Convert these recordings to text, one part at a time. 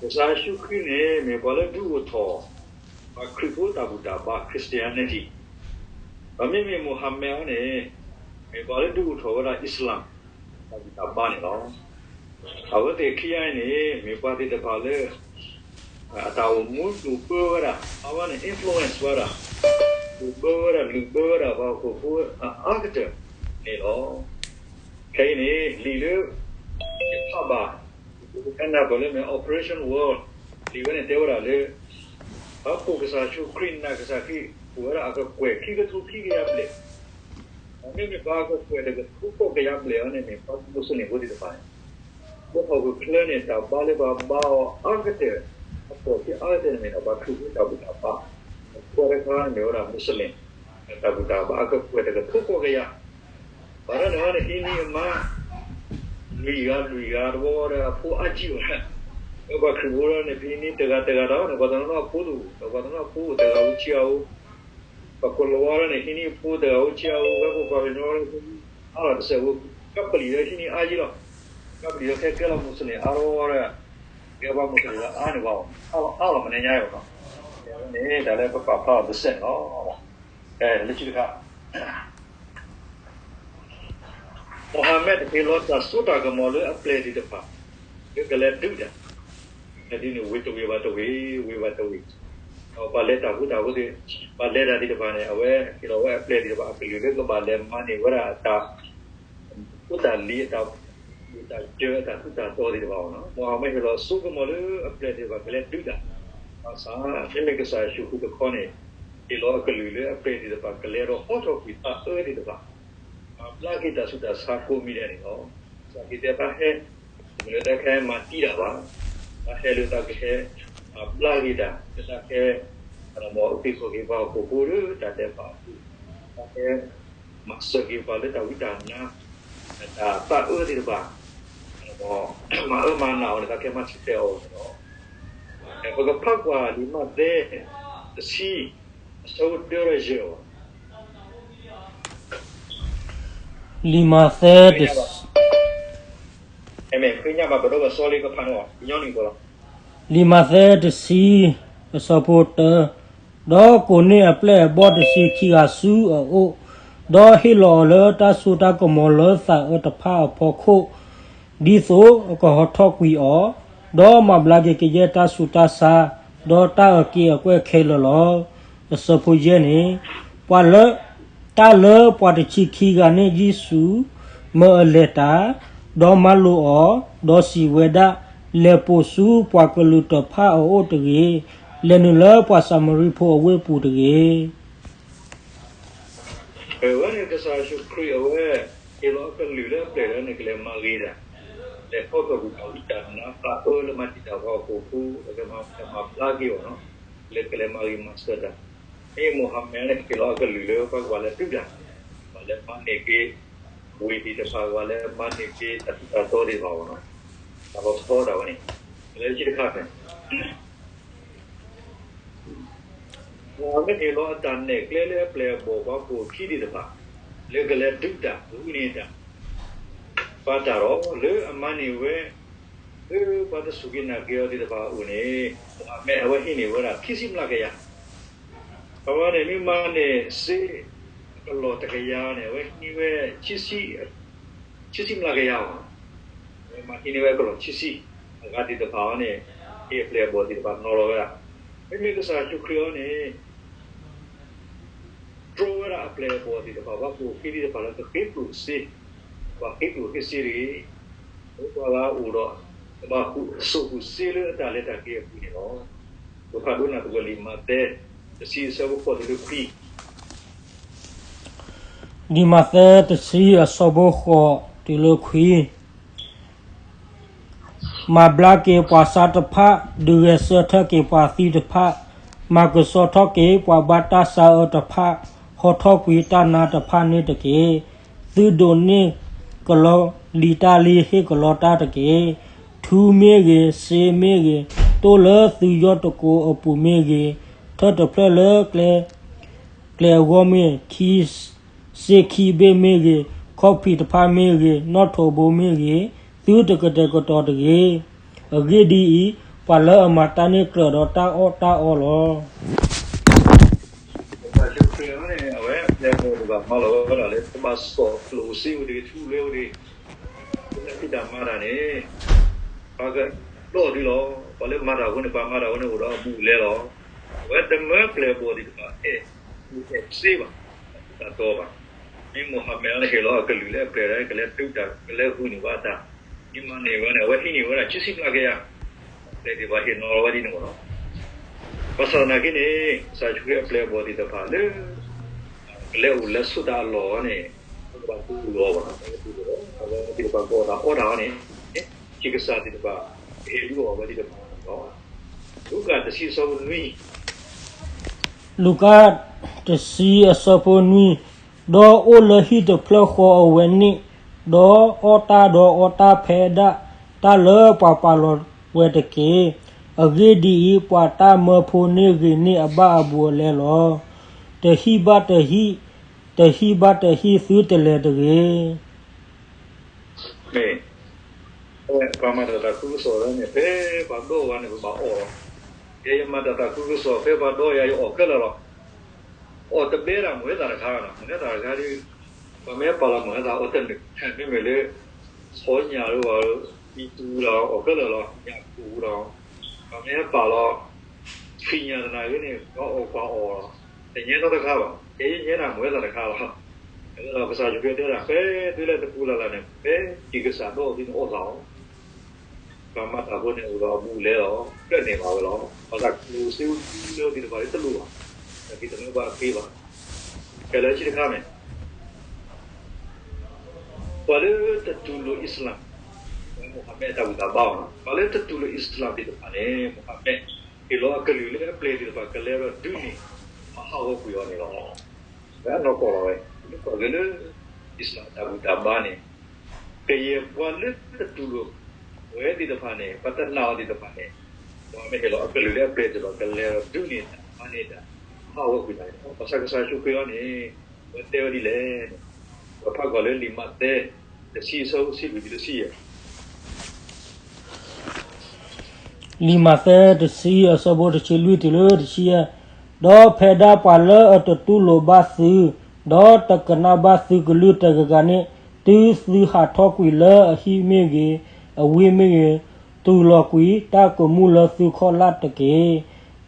ကစၢ်ယ့ၣ်ၡူးခရံာ်န့ၣ် မ့ၢ်ပှၤလၢဒုးအိၣ်ထီၣ် ပှၤခရံာ်ဖိတၢ်ဘူၣ်တၢ်ဘါ Christianity, ဒီးမ့မ့ၢ် Muhammad အံၤန့ၣ် မ့ၢ်ပှၤလၢဒုးအိၣ်ထီၣ်ဝဲဒၣ် Islam တၢ်ဘူၣ်တၢ်ဘါန့ၣ်လီၤ. အဝဲသ့ၣ်ခံဂၤအံၤန့ၣ် မ့ၢ်ပှၤသ့ၣ်တဖၣ်လၢ အတၢ်အိၣ်မူဒိၣ်ပၢဝဲဒၣ် အဝဲန့ၣ် influence ဝဲဒၣ်, ဒိၣ်ပၢဝဲဒၣ် လုၢ်ပၢဝဲဒၣ် ပှၤဟီၣ်ခိၣ်ဖိအါကတၢၢ်န့ၣ်လီၤ. ခဲအံၤန့ၣ် လံာ်လၢ ယဖးဘၣ် ကနၢ်ပၢၢ်လၢမ့ၢ် Operation World လံာ်ဝဲန့ၣ်တဲဝဲဒၣ်လၢ ပှၤပိာ်ကစၢ်ယ့ၣ်ၡူးခရံာ် နာ်ကစၢ်ခရံာ် အိၣ်ဝဲဒၣ်အကကွဲၢ်ခံကထိခံကယၤဘျဲၣ်, မ့မ့ၢ်ပှၤအကကွဲၢ်တကထိဃိးကယၤဘျဲၣ်အံၤန့ၣ် မ့ၢ်ပှၤမူစလ့ၣ်ဖိသ့ၣ်တဖၣ်န့ၣ် လၢဟီၣ်ခိၣ်ချၢန့ၣ် တၢ်ဘါလၢပှၤဘါအီၤအါကတၢၢ် အဖှီၣ်ခံအါကတၢၢ်န့ၣ်မ့ၢ်ဒၣ် ပှၤခရံာ်ဖိတၢ်ဘူၣ်တၢ်ဘါ, အဃိတခါန့ၣ်မ့ၢ်ဝဲဒၣ် မူစလ့ၣ် တၢ်ဘူၣ်တၢ်ဘါအကကွဲၢ်တကထိဃိးကယၤ ဘၣ်ဆၣ်န့ၣ်န့ၣ် ဟံးန့ၢ်အမါ လွံၢ်ဂၤလွံၢ်ဂၤတဝီဒီး အဖိအါကံၢ်ဝဲ, လၢပှၤခရံာ်ဖိဒီးန့ၣ် ဖဲန့ၣ်တဂၤတဂၤတၢ်န့ၣ် ပှၤတနီၤနီၤအဖိတအိၣ် ဒီးပှၤတနီၤနီၤအဖိအိၣ်တဂၤဧိၤဆံဂၤဧိၤ, ပှၤကိၣ်လၤဝါဒီးန့ၣ် ဟံးန့ၢ်အဖိတဂၤဧိၤဆံဂၤဧိၤ ဝဲဖိပှၤကညီ အါလီၤတစဲးဧိၤ ကပလံၤဒီးဟံးန့ၢ်အါယံၤလီၤ, ကပလံၤဒီးခဲကဲလီၤမူစလ့ၣ်အါထီၣ်ဒီး ကဲပှၤမူစလ့ၣ်ဒီးအါန့ၣ်ဘၣ် အါလီၤမနုၤညါအံၤလီၤ, န့ၣ် တၢ်လၢပပာ်ဖျါအီၤတစဲးန့ၣ်လီၤ. လၢခံတခါ Muhammad ဟ့ၣ်လီၤတၢ်စိတၢ်ကမီၤလၢအပျဲၢ်သ့ၣ်တဖၣ် လၢကလဲၤဒုးတၢ်, ဒ်န့ၣ် ဝ့ၢ်တဝ့ၢ်ဘၣ်တဝ့ၢ် ဝ့ၢ်ဘၣ်တဝ့ၢ်, ဒီးပှၤလဲၤတၢ်ဃူတၢ်ဖိးသ့ၣ်, ပှၤလဲၤတၢ်သ့ၣ်တဖၣ်န့ၣ် အဝဲဟ့ၣ်လီၤဝဲအပျဲၢ်သ့ၣ်တဖၣ်အကလုၢ်လၢကဘၣ်လဲၤမၤန့ၢ်ဝဲဒၣ်တၢ် ဖိတၢ်လံၤအတၢ် တၢ်စၢၤအတၢ်ထူးတၢ်တီၤသ့ၣ်တဖၣ်အီၤလီၤ. Muhammad ဟ့ၣ်လီၤစိကမီၤလၢအပျဲၢ်သ့ၣ်တဖၣ်ကလဲၤဒုးတၢ်, ဘၣ်ဆၣ် မ့မ့ၢ်ကစၢ်ယ့ၣ်ၡူးခရံာ်တခီန့ၣ် ဟ့ၣ်လီၤအကလုၢ်လၢအပျဲၢ်သ့ၣ်တဖၣ် ကလဲၤဒီးဟီထီၣ်ကွံာ်သးအၢသ့ၣ်တဖၣ် မၤဘျါက့ၤတၢ်ဆူးတၢ်ဆါကိးမံၤဒဲးန့ၣ်လီၤ. ကစၢ်ခရံာ်တဲတၢ်ဟဲ တမ့ၢ်လၢတၢ်ကဟဲမၤတံာ်တၢ်ဘၣ်, တၢ်ဟဲလၢတၢ်ကဟဲ မၤဘျါက့ၤတၢ် လၢတၢ်ကဟဲ အမၤအုၣ်က့ၤခီၣ်က့ၤပှၤဟီၣ်ခိၣ်ဖိလၢတၢ်ဒဲးဘးအပူၤ, တၢ်ကဟဲ မၤစၢၤက့ၤပှၤလၢတၢ်ဝံတၢ်နါ တၢ်သးအၢသ့ၣ်တဖၣ် မၤအၢမၤနးအီၤန့ၣ် တၢ်ကဟဲမၤဆံးထဲအီၤန့ၣ်လီၤ. ပကဖးကွၢ်လံာ်မးသဲ တဆံ အဆၢဖိတၢဒီးယဲၢ်အီၤ လံာ်မးသဲ တဆံ မ့ၢ်ဃ့ညါဘၣ်ပဒီဘၣ်စီလ့ကဖးန့ၣ် ကညီနုၢ်ကီၢ်လီၤ. လံာ်မးသဲတဆံ အဆၢဖိတၢ, ဒီးကိးန့ၢ်အပျဲၢ်အဘီၣ်တဆံခံဂၤဆူအအိၣ်, ဒီးဟ့ၣ်လီၤအီၤလၢတၢ်စိတၢ်ကမီၤလၢသးအၢတဖၣ်အဖီခိၣ်, ဒ်သိးအကဟီထီၣ်ကွံာ်အီၤ, ဒီးမၤဘျါက့ၤကယဲၢ်တၢ်ဆူးတၢ်ဆါ, ဒီးတၢ်အုၣ်က့ၤအကွဲၢ်ခဲလၢာ်လီၤ. အဆၢဖိယဲၢ်န့ၣ်, ပှၤလၢ တၢ်လၢပှၤတဆံခံဂၤန့ၣ်ယ့ၣ်ၡူး မၢအလဲၤတၢ်, ဒီးမၤလိာ်အီၤ, ဒီးစံးဝဲဒၣ်, လဲၤပိာ်ဆူပှၤကလုာ်တဖၣ်အအိၣ်တဂ့ၤ, လဲၤနုာ်လၢပှၤစၤမရံဖိအဝ့ၢ်ပူၤတဂ့ၤ. အဝဲန့ၣ်ကစၢ်ယ့ၣ်ၡူးခရံာ်အဝဲ ဟ့ၣ်လီၤအကလုၢ်လၢအပျဲၢ်လၢန့ၣ် ကလဲၤမၤဂ့ၤတၢ်, လဲၤဟီထီၣ်ကွံာ်တၢ်ဝံတၢ်နါသးအၢလၢမၤတံာ်တာ်ပှၤဟီၣ်ခိၣ်ဖိ လၢကမၤမၤဘျါက့ၤအီၤ, လၢကလဲၤမၤဂ့ၤမၤစၢၤတၢ်, မ့ၢ် Muhammad န့ၣ် ဟ့ၣ်လီၤအကလုၢ်လၢပှၤကဘၣ်လဲၤဒုးတၢ်, ကဘၣ်လဲၤမၤန့ၢ်က့ၤ ဝ့ၢ်သ့ၣ်တဖၣ် ကဘၣ်လဲၤမၤန့ၢ်က့ၤတၢ်ထူးတၢ်တီၤသ့ၣ်တဖၣ်အီၤ, တၢ်လီၤဆီဒၣ်ဝဲန့ၣ်, လၢခံတခါန့ၣ် Muhammad ဟ့ၣ်လီၤအတၢ်နဲၣ်ကျဲလၢအပျဲၢ်အဘီၣ်ပှၤပိာ်အခံသ့ၣ်တဖၣ် လၢကလဲၤဒုးတၢ် ဝံန့ၢ်တၢ် ပာ်တၢ်ဒီး လၢအမၤန့ၢ်ဝဲ လၢပှၤတစူၢ်က့ၤနာ်က့ၤအီၤသ့ၣ်တဖၣ်အအိၣ်န့ၣ် Muhammad အဝဲဟံးန့ၢ်ဝဲဒၣ်ခံဆံမျးကယၤ, အဝဲန့ၣ် မ့ၢ်မၤန့ၢ်စ့ အကလီၢ်တကယၤန့ၣ် အဝဲဟံးန့ၢ်ဝဲ ခံဆံမျးကယၤအီၤ, အဝဲမၤဟံးန့ၢ်ဝဲအကလီၢ်ခံဆံ, အဂၤသ့ၣ်တဖၣ်အီၤန့ၣ် ဟ့ၣ်အပျဲၢ်အဘီၣ်သ့ၣ်တဖၣ်နီၤလီၤဝဲဒၣ်, မ့မ့ၢ်ကစၢ်ယ့ၣ်ၡူးခရံာ်အီၤန့ၣ် တြီဝဲဒၣ်အပျဲၢ်အဘီၣ်သ့ၣ်တဖၣ် ပှၤပိာ်အခံသ့ၣ်တဖၣ်လၢကဃ့ကျိၣ်စ့, ပှၤဃ့ကျိၣ်ဃ့စ့တဂ့ၤ, ပှၤဂၤအိၣ်ဒီး ကဘၣ်စိာ်ဃုာ်စ့လၢအတၢ်လဲၤတၢ်က့ၤအပူၤန့ၣ်လီၤ. ပဖးဒိကနၣ်သကိးလံာ်မးသဲ တဆံအဆၢဖိဃိးတုၤလၢခွံ လံာ်မးသဲတဆံအဆၢဖိဃိးတုၤလၢခွံ, မၤဘျါက့ၤပှၤဆါတဖၣ်, ဒုးဂဲၤဆၢထၢၣ်က့ၤပှၤသံတဖၣ်, မၤကဆှီထီၣ်က့ၤပှၤဘၣ်တၢ်ဆါအၢတဖၣ်, ဟီထီၣ်ကွံာ်တၢ်နါတဖၣ်န့ၣ်တက့ၢ်. သုဒိးန့ၢ်ကလီလံာ်တၢ်လံ ဟ့ၣ်ကလီတၢ်တက့ၢ်. ထူမ့ၢ်ဂ့ၤ, စ့မ့ၢ်ဂ့ၤ, တိၢ်လၢသုယီၢ်တကိးအပူၤမ့ၢ်ဂ့ၤ, ထၢၣ်တဖျၢၣ်လၢ ကျဲအဂီၢ်မ့ၢ်ဂ့ၤ, စ့ခံဘ့ၣ်မ့ၢ်ဂ့ၤ, ခီၣ်ဖံးတဖၣ်မ့ၢ်ဂ့ၤ, နီၣ်ထိးဘိမ့ၢ်ဂ့ၤ, သုတကတဲာ်ကတီၤတဂ့ၤ. အဂ့ၢ်ဒ်အံၤ, ပှၤလၢအမၤတၢ်န့ၣ်ကြၢးဒီးတၢ်အီၣ်တၢ်အီလီၤ. ကစၢ်ယ့ၣ်ၡူးခရံာ်န့ၣ် အဝဲ ပျဲၢ်ဘီၣ်တဖၣ်မၤလီၤဝဲဒၣ်လၢ ကဘၣ်စိာ်ကျိၣ်စ့ဝဲတဂ့ၤ ထူဝဲတဂ့ၤ, လၢခံတၢ်မၤတၢ်န့ၣ် ပှၤကဒိးဒုလီၤ. ပှၤလၢမၤတၢ်အဃိန့ၣ် ပှၤမၤတၢ်အဃိန့ၣ် အိၣ်ဒီးအဘူးအလဲလီၤ. အဝဲတမၢပျဲၢ်ဘီၣ်သ့ၣ်တဖၣ် အဲၣ်ကူအဲၣ်စ့ဘၣ်, တၢ်တီဘၣ်. မ့ၢ်မိၤဟၤမ့းန့ၣ် ဟ့ၣ်လီၤအကလုၢ်လၢအပျဲၢ်ဒီး ကလဲၤဒုးတၢ် ကလဲၤဂုာ်န့ၢ်ဘၣ်တၢ်, မ့ၢ်မၤန့ၢ်ဝဲန့ၣ် အဝဲဟံးန့ၢ်ဝဲဒၣ် ခံဆံမျးကယၤ ပျဲၢ်သ့ၣ်တဖၣ်ဟ့ၣ်နီၤလီၤဝဲဒ်န့ၣ်မ့ၢ်နီၤ. ဘၣ်ဆၣ်သနာ်က့န့ၣ် ကစၢ်ယ့ၣ်ၡူးခရံာ်အပျဲၢ်အဘီၣ်သ့ၣ်တဖၣ်လၢ ကလဲၤအိၣ်လဲၤဆိးတၢ်အလီၢ်န့ၣ် ပကဘၣ်တူၢ်လိာ်အီၤဘၣ်နီၤ, ပကတူၢ်လိာ်အီၤ, အဝဲသ့ၣ်တဖၣ်ကအီၣ်တၢ်အီတၢ်န့ၣ် ဟံၣ်ကစၢ်သ့ၣ်တဖၣ် ကဟ့ၣ်ဒုးအီၣ်အဝဲသ့ၣ်တဖၣ်န့ၣ်လီၤ. လူၤကၣ်တဆံအဆၢဖိနွံ, လူၤကၣ် တဆံအဆၢဖိနွံ, ဒီးအိၣ်လၢဟံၣ်တဖျၢၣ်ဃီအဝဲန့ၣ်, ဒီးအီၣ်တၢ်ဒီးအီတၢ်ဖဲဒၣ်တၢ်လၢပှၤပာ်လီၤဝဲတက့ၢ်. အဂ့ၢ်ဒ်အံၤ, ပှၤတၢ်မၢဖိန့ၣ်ဂ့ၤန့ၢ်အဘၣ်အဘူးအလဲလီၤ. တဟံၣ်ဘၣ်တဟံၣ်, တဟံၣ်ဘၣ်တဟံၣ်သုတလဲၤတဂ့ၤ. မ့ၢ် ပှၤမၤတၢ်သးခုကစီၣ်လၢန့ၣ် ဖဲပှၤဒိးဝဲန့ၣ် ပဘၣ်အီၣ်လီၤ. ယဲယမၤတၢ်သးခုကစီၣ် ဖဲပှၤဒိးယၤ ယအီၣ်ခဲလၢာ်လီၤ. အီၣ်တဘဲဒၣ်မုၢ်ဟဲသၣ်တခါနီၤ, မုၢ်ဟဲသၣ်တခါဒီး ပှၤမ့ၢ်ဟဲပာ်လီၤမုၢ်ဟဲသၣ်အီၣ်တနုာ်, မ့မ့ၢ်လၢ ဆီညၣ်ဒီး ပံတူဒီး အီၣ်ခဲလၢာ်လီၤ, ညၣ်ကိၣ်ဒီး ပှၤမ့ၢ်ဟဲပာ်လီၤ ဆံညၣ်သနာ်က့န့ၣ် ပှၤအီၣ်ပှၤအီၣ်လီၤ, တညဲထီၣ်တခါဘၣ်, ကဲယညဲဒၣ်မုၢ်ဟဲသၣ်တခါလီၤ. အဝဲဒီးကစၢ်ယ့ၣ်ၡူးခရံာ်တဲဒၣ် ဖဲသုလၢတပူၤလၢ်လၢ်န့ၣ် ဖဲဟံၣ်ကစၢ်ဒိးအီၤသ့န့ၣ်အီၣ်သးလီၤ. ပှၤမၤတၢ်ဖိန့ၣ်အိၣ်ဒီးအဘူးအလဲလီၤ, ဖျၢၣ်န့ၢ်ဘၣ်ဝဲလီၤ. ဘၣ်ဆၣ်ကျိၣ်စ့ဝံလၢသ့ၣ်တဖၣ်န့ၣ်တလိၣ်ဘၣ်, ဒီးက့ၤတမၢဘၣ်သ့ဘၣ်. ကဲလၢခံတခါန့ၣ် ပှၤလၢတတူၢ်လိာ်အံၣ်စလၣ်, မိၤဟၤမ့းအတၢ်ဘူၣ်တၢ်ဘါအီၤ, ပှၤလၢတတူၢ်လိာ်အံၣ်စလၣ်သ့ၣ်တဖၣ်န့ၣ် မိၤဟၤမ့း ဟ့ၣ်လီၤအကလုၢ်လၢအပျဲၢ်သ့ၣ်တဖၣ်ကလဲၤဒီးဒုးန့ၢ် မၤဟးဂီၤကွံာ်အီၤန့ၣ်လီၤ. ဝဲအနီၢ်ကီၢ်လီၤဝဲ, မ့ၢ်ကွၢ်က့ၤလၢ အံၣ်စလၣ်အတၢ်ဘူၣ်တၢ်ဘါန့ၣ် ကယဲၢ်ပှၤလၢတတူၢ်လိာ်ဝဲသ့ၣ်တဖၣ်န့ၣ် ပှၤတနာ်အီၤသ့ၣ်တဖၣ်န့ၣ် မိၤဟၤမ့းဟ့ၣ်လီၤအကလုၢ်လၢအပျဲၢ်သ့ၣ်တဖၣ်ကလဲၤဒီးဒုးန့ၢ်တၢ် မၤန့ၢ်တၢ် မၤဟးဂီၤကွံာ်တၢ်န့ၣ်လီၤ. ဘၣ်ဆၣ်ကစၢ်ယ့ၣ်ၡူးခရံာ်အံၤန့ၣ် အဝဲတဲဝဲဒ်လဲၣ်န့ၣ် ပဖးကွၢ်လၢလံာ်မးသဲ တဆံအဆၢဖိဆံလွံၢ်တုၤလၢဆံယဲၢ် လံာ်မးသဲတဆံအဆၢဖိတဆံလွံၢ်တုၤလၢတဆံယဲၢ်, ဒီးဖဲဒၣ်ပှၤလၢအတတူၢ်လိာ်ဘၣ်သု, ဒီးတကနၣ်ဘၣ်သုကလုၢ်တဂၤဂၤန့ၣ်, တုၤသုဟးထီၣ်ကွံာ်လၢအဟံၣ်မ့ၢ်ဂ့ၤ, အဝ့ၢ်မ့ၢ်ဂ့ၤ, တူၢ်လိာ်ကွံာ်တၢ်ကမူၣ်လၢသုခီၣ်လၢ်တက့ၢ်.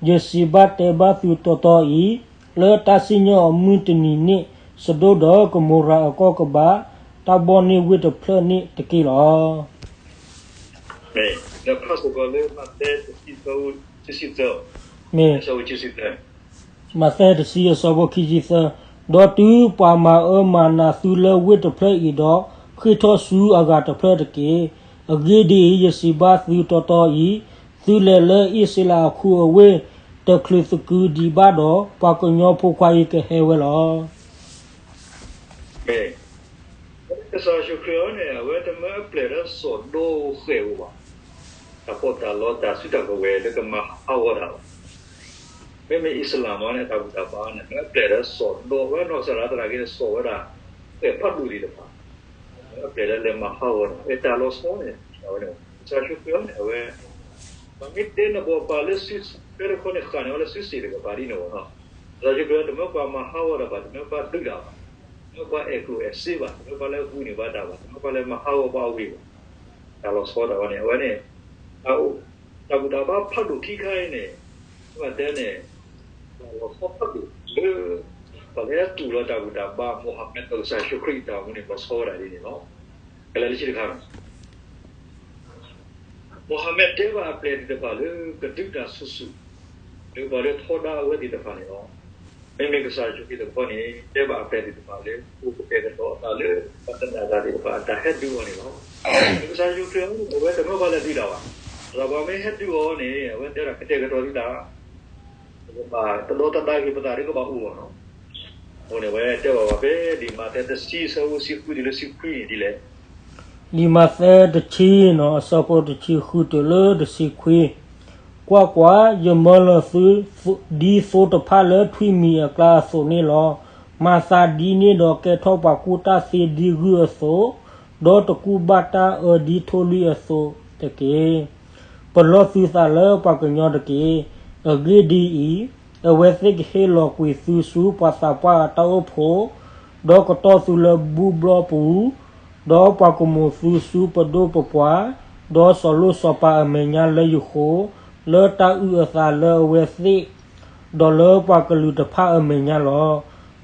ယစံးဘၣ်တဲဘၣ်သုတီတီအံၤ, လၢတၢ်စံၣ်ညီၣ်အမုၢ်တနံၤန့ၣ်, စဒိၣ်ဒီးကမိၤရၤအကီၢ်ကဘၣ် တၢ်ဘီၣ်န့ၢ်ဝ့ၢ်တဖျၢၣ်န့ၣ်တက့ၢ်လီၤ. မ့ၢ်လၢဖးစ့ၢ်ကီးလၢမးသဲတဆံအဆၢဖိခံဆံသၢ, မးသဲတဆံအဆၢဖိခံဆံသၢ, ဒီးတုၤပှၤမၤအၢမၤနးသုလၢဝ့ၢ်တဖျၢၣ်အံၤဒီး, ဃ့ၢ်ထီၣ်ဆူအဂၤတဖျၢၣ်တက့ၢ်. အဂ့ၢ်ဒ်အံၤ, ယစံးဘၣ်သုတီတီအံၤ, သုလဲၤလၢအံၣ်စရ့လးအခိၣ်အဝ့ၢ် တချုးသကုၤဒံးဘၣ်ဒီး, ပှၤကညီဖိခွါအံၤကဟဲဝဲလီၤ. မ့ၢ် ကစၢ်ယ့ၣ်ၡူးခရံာ်အံၤန့ၣ် အဝဲတမၢအပျဲၢ်လၢစီၣ်ဒိဃဲၣ်ဧိၤဘၣ်. တၢ်ပီးတၢ်လီတၢ်စုတၢ်ကဝဲၤလၢကမၤဟးဂီၤတၢ်လီၤ. မ့မ့ၢ်အံၣ်စရ့လးမ့ၢ်န့ၣ် တၢ်ဘူၣ်တၢ်ဘါန့ၣ် မၢအပျဲၢ်လၢစီၣ်ဒိ အဝဲနီၢ်ကစၢ်ဒၣ်သနာ်က့န့ၣ် စီၣ်ဝဲဒၣ် ဃဲၣ်ဖးဒိၣ်သ့ၣ်တဖၣ် မၢအပျဲၢ်လၢလဲၤမၤဟးဂီၤတၢ် အတၢ်လီၤဆီန့ၣ် အဝဲန့ၣ် ကစၢ်ယ့ၣ်ၡူးခရံာ်အံၤန့ၣ် အဝဲ ပမ့ၢ်တဲနဘီပာ်လၢစု ဖဲတခီန့ၣ် ဃၣ်န့ၢ်ဝဲလၢစုစ့ၣ်တကပၤဒ်န့ၣ်ဝဲနီၤ. ကစၢ်ယ့ၣ်ၡူးခရံာ်တမၢပှၤမၤဟးဂီၤတၢ်ဘၣ်, တမၢပှၤဒုးတၢ်ဘၣ်, တမၢပှၤအဲၣ်ကျိၣ်အဲၣ်စ့ဘၣ်, တမၢပှၤလၢအဂုာ်န့ၢ်ဘၣ်တၢ်ဘၣ်, တမၢပှၤလၢမၤဟးဂီၤပှၤအဝ့ၢ်ဘၣ်. တၢ်လီၤဆီဒၣ်ဝဲန့ၣ် အဝဲန့ၣ် တၢ်ဘူၣ်တၢ်ဘါဖးဒိၣ်ခံခါအံၤန့ၣ် ပဘၣ်တဲန့ၣ် တၢ်လီၤဆီဖးဒိၣ်လၢ ပှၤလၢတူၢ်လိာ်တၢ်ဘူၣ်တၢ်ဘါ မိၤဟၤမ့းဒီးကစၢ်ယ့ၣ်ၡူးခရံာ်အတၢ်အိၣ်မူန့ၣ် လီၤဆီဝဲဒၣ်ဒ်န့ၣ်လီၤ. ကလဲၤလၢခံတခါန့ၣ် မိၤဟၤမ့းတဲဘၣ်အပျဲၢ်သ့ၣ်တဖၣ်လၢ ကဒုးတၢ်ဆူၣ်ဆူၣ် လၢပှၤလၢထီဒါအဝဲသ့ၣ်တဖၣ်န့ၣ်လီၤ. မ့မ့ၢ်ကစၢ်ယ့ၣ်ၡူးခရံာ်တခီန့ၣ် တဲဘၣ်အပျဲၢ်သ့ၣ်တဖၣ်လၢ အိၣ်ကတဲာ်ကတီၤအသးလၢ ပှၤတနာ်တၢ်သ့ၣ်တဖၣ်အတၢ်ဟဲဒုးအီၤန့ၣ်လီၤ. ကစၢ်ယ့ၣ်ၡူးခရံာ်အံၤ အဝဲတမၢပှၤလဲၤဒုးတၢ်ဘၣ်. ဒီးပှၤမ့ၢ်ဟဲဒုးအီၤန့ၣ် အဝဲတဲဒၣ်ကတဲာ်ကတီၤသုသး ပကဘၣ်တဒီသဒၢက့ၤပသးဒီးကဘၣ်အိၣ်အီၤနီၤ. အဃိန့ၣ် အဝဲတဲဘၣ်ပှၤဖဲလံာ်မးသဲတဆံအဆၢဖိတဆံခွံတုၤလၢတဆံခွံန့ၣ် ဒ်လဲၣ်. လံာ်မးသဲတဆံနီၤ အဆၢဖိတဆံဃုတုၤလၢတဆံခွံ, ကွၢ်ကွၢ်, ယမၢလီၤသု ဒ်သိတဖၣ်လၢထွံၣ်မံၤအကျါအသိးန့ၣ်လီၤ. မၤသးဒ်န့ၣ်ဒီးကဲထီၣ်ပှၤကူၣ်တၢ်သ့ဒ်ဂုၢ်အသိး, ဒီးတကူၣ်ဘၣ်တၢ်အၢဒ်ထိၣ်လွံၢ်အသိးတက့ၢ်. ပလီၢ်သုသးလၢပှၤကညီတက့ၢ်. အဂ့ၢ်ဒ်အံၤ, အဝဲသ့ၣ်ကဟ့ၣ်လီၤကွံာ်သုဆူပှၤသးပှၢ်အတၢ်အိၣ်ဖှိၣ်, ဒီးကတီၢ်သုလၢဘူၣ်ဘျီၣ်ပူၤ, ဒီးပှၤကမူၤသုဆူပဒိၣ်ပပှၢ်, ဒီးစီၤလိၣ်စီၤပၤအမဲာ်ညါလၢယဃိ, လၢတၢ်အုၣ်အသးလၢအဝဲသ့ၣ် ဒီးလၢပှၤကလုာ်တဖၣ်အမဲာ်ညါလီၤ.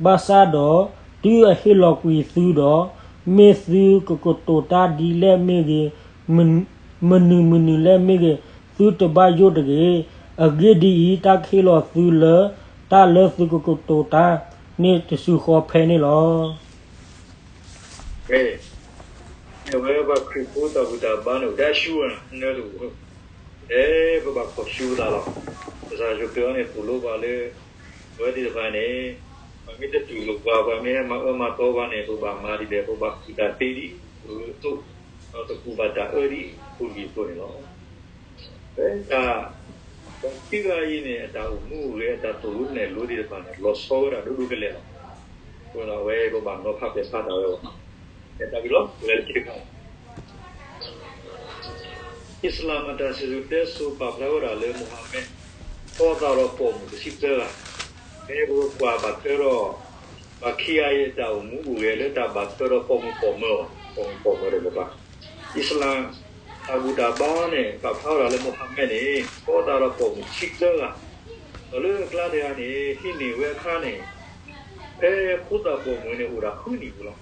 ဘၣ်ဆၣ်ဒီး, တုၤအဟ့ၣ်လီၤကွံာ်သုဒီး, မ့ၢ်သုကကတိၤတၢ်ဒ်လဲၣ်မ့ၢ်ဂ့ၤ, မနုၤမနုၤလဲၣ်မ့ၢ်ဂ့ၤ, သုတဘၣ်ယိၣ်တဂ့ၤ. အဂ့ၢ်ဒ်အံၤ, တၢ်ကဟ့ၣ်လီၤသုလၢတၢ်လၢသုကကတိၤတၢ်န့ၣ်တစုဃီဖဲန့ၣ်လီၤ. အဝဲပှၤခရံာ်ဖိတၢ်ဘူၣ်တၢ်ဘါန့ၣ် အိၣ်ထဲအဆူၣ်ဝဲနၢ်တအိၣ်, အဲ ပဘၣ်ခီၣ်ဆူပသးလီၤ. ကစၢ်ယ့ၣ်ၡူးခရံာ်အံၤန့ၣ် သိၣ်လိပှၤလၢ အဝဲသ့ၣ်တဖၣ်န့ၣ် ပှၤမ့ၢ်တတူၢ်လိာ်ပှၤ, ပှၤမ့ၢ်ဟဲမၤအၢမၤသီပှၤန့ၣ် ပဘၣ်မၤဒ်လဲၣ်, ပဘၣ်ကူၣ်တၢ်သ့ဒ်သိးအသိး, ဒီးတကူၣ်ဘၣ်တၢ်အၢဒ်သိးအသိးန့ၣ်လီၤ. တၢ် ပှၤခံဂၤအံၤန့ၣ် အတၢ်အိၣ်မူအိၣ်ဂဲၤ အတၢ်သိၣ်လိနဲၣ်လိသ့ၣ်တဖၣ်န့ၣ် လီၤဆီဝဲဒၣ်ဒိၣ်ဒိၣ်ကလဲာ်လီၤ. အဃိဒီးအဝဲပဘၣ်နီၤဖးပဲာ်ဖးတၢ်ဝဲလီၤ. တၢ်ဘျုးလီၤ ပဝဲတခါ အံၣ်စလၣ်မၤတၢ်စံၣ်စိၤတဲစိၤပာ်ဖျါဝဲဒၣ်လၢ မူၤဟၤမဲး ဖျီသးဒီးပိာ်မုၣ်တဆံသၢဂၤ, ဖဲပကွၢ်ဘၣ်ထွဲဒီး ပှၤခံဂၤအံၤအတၢ်အိၣ်မူအိၣ်ဂဲၤလၢတၢ်ဘၣ်ထွဲဒီးပိာ်မုၣ်ပိာ်မၢၤအီၤ, ပိာ်မုၣ်ပိာ်မၢၤဒီးပှၤ အံၣ်စလၣ်တၢ်ဘူၣ်တၢ်ဘါန့ၣ် ပာ်ဖျါဝဲဒၣ်လၢ မူၤဟၤမဲးန့ၣ် ဖျီသးဒီးပိာ်မုၣ်တဆံသၢဂၤ, ဒီးလၢအကျါတဂၤန့ၣ် ဟံးန့ၢ်ဝဲအခါန့ၣ် ဖဲဖိသၣ်ပိာ်မုၣ်န့ၣ်အိၣ်ဒၣ်ဃုနံၣ်ပူၤလီၤ.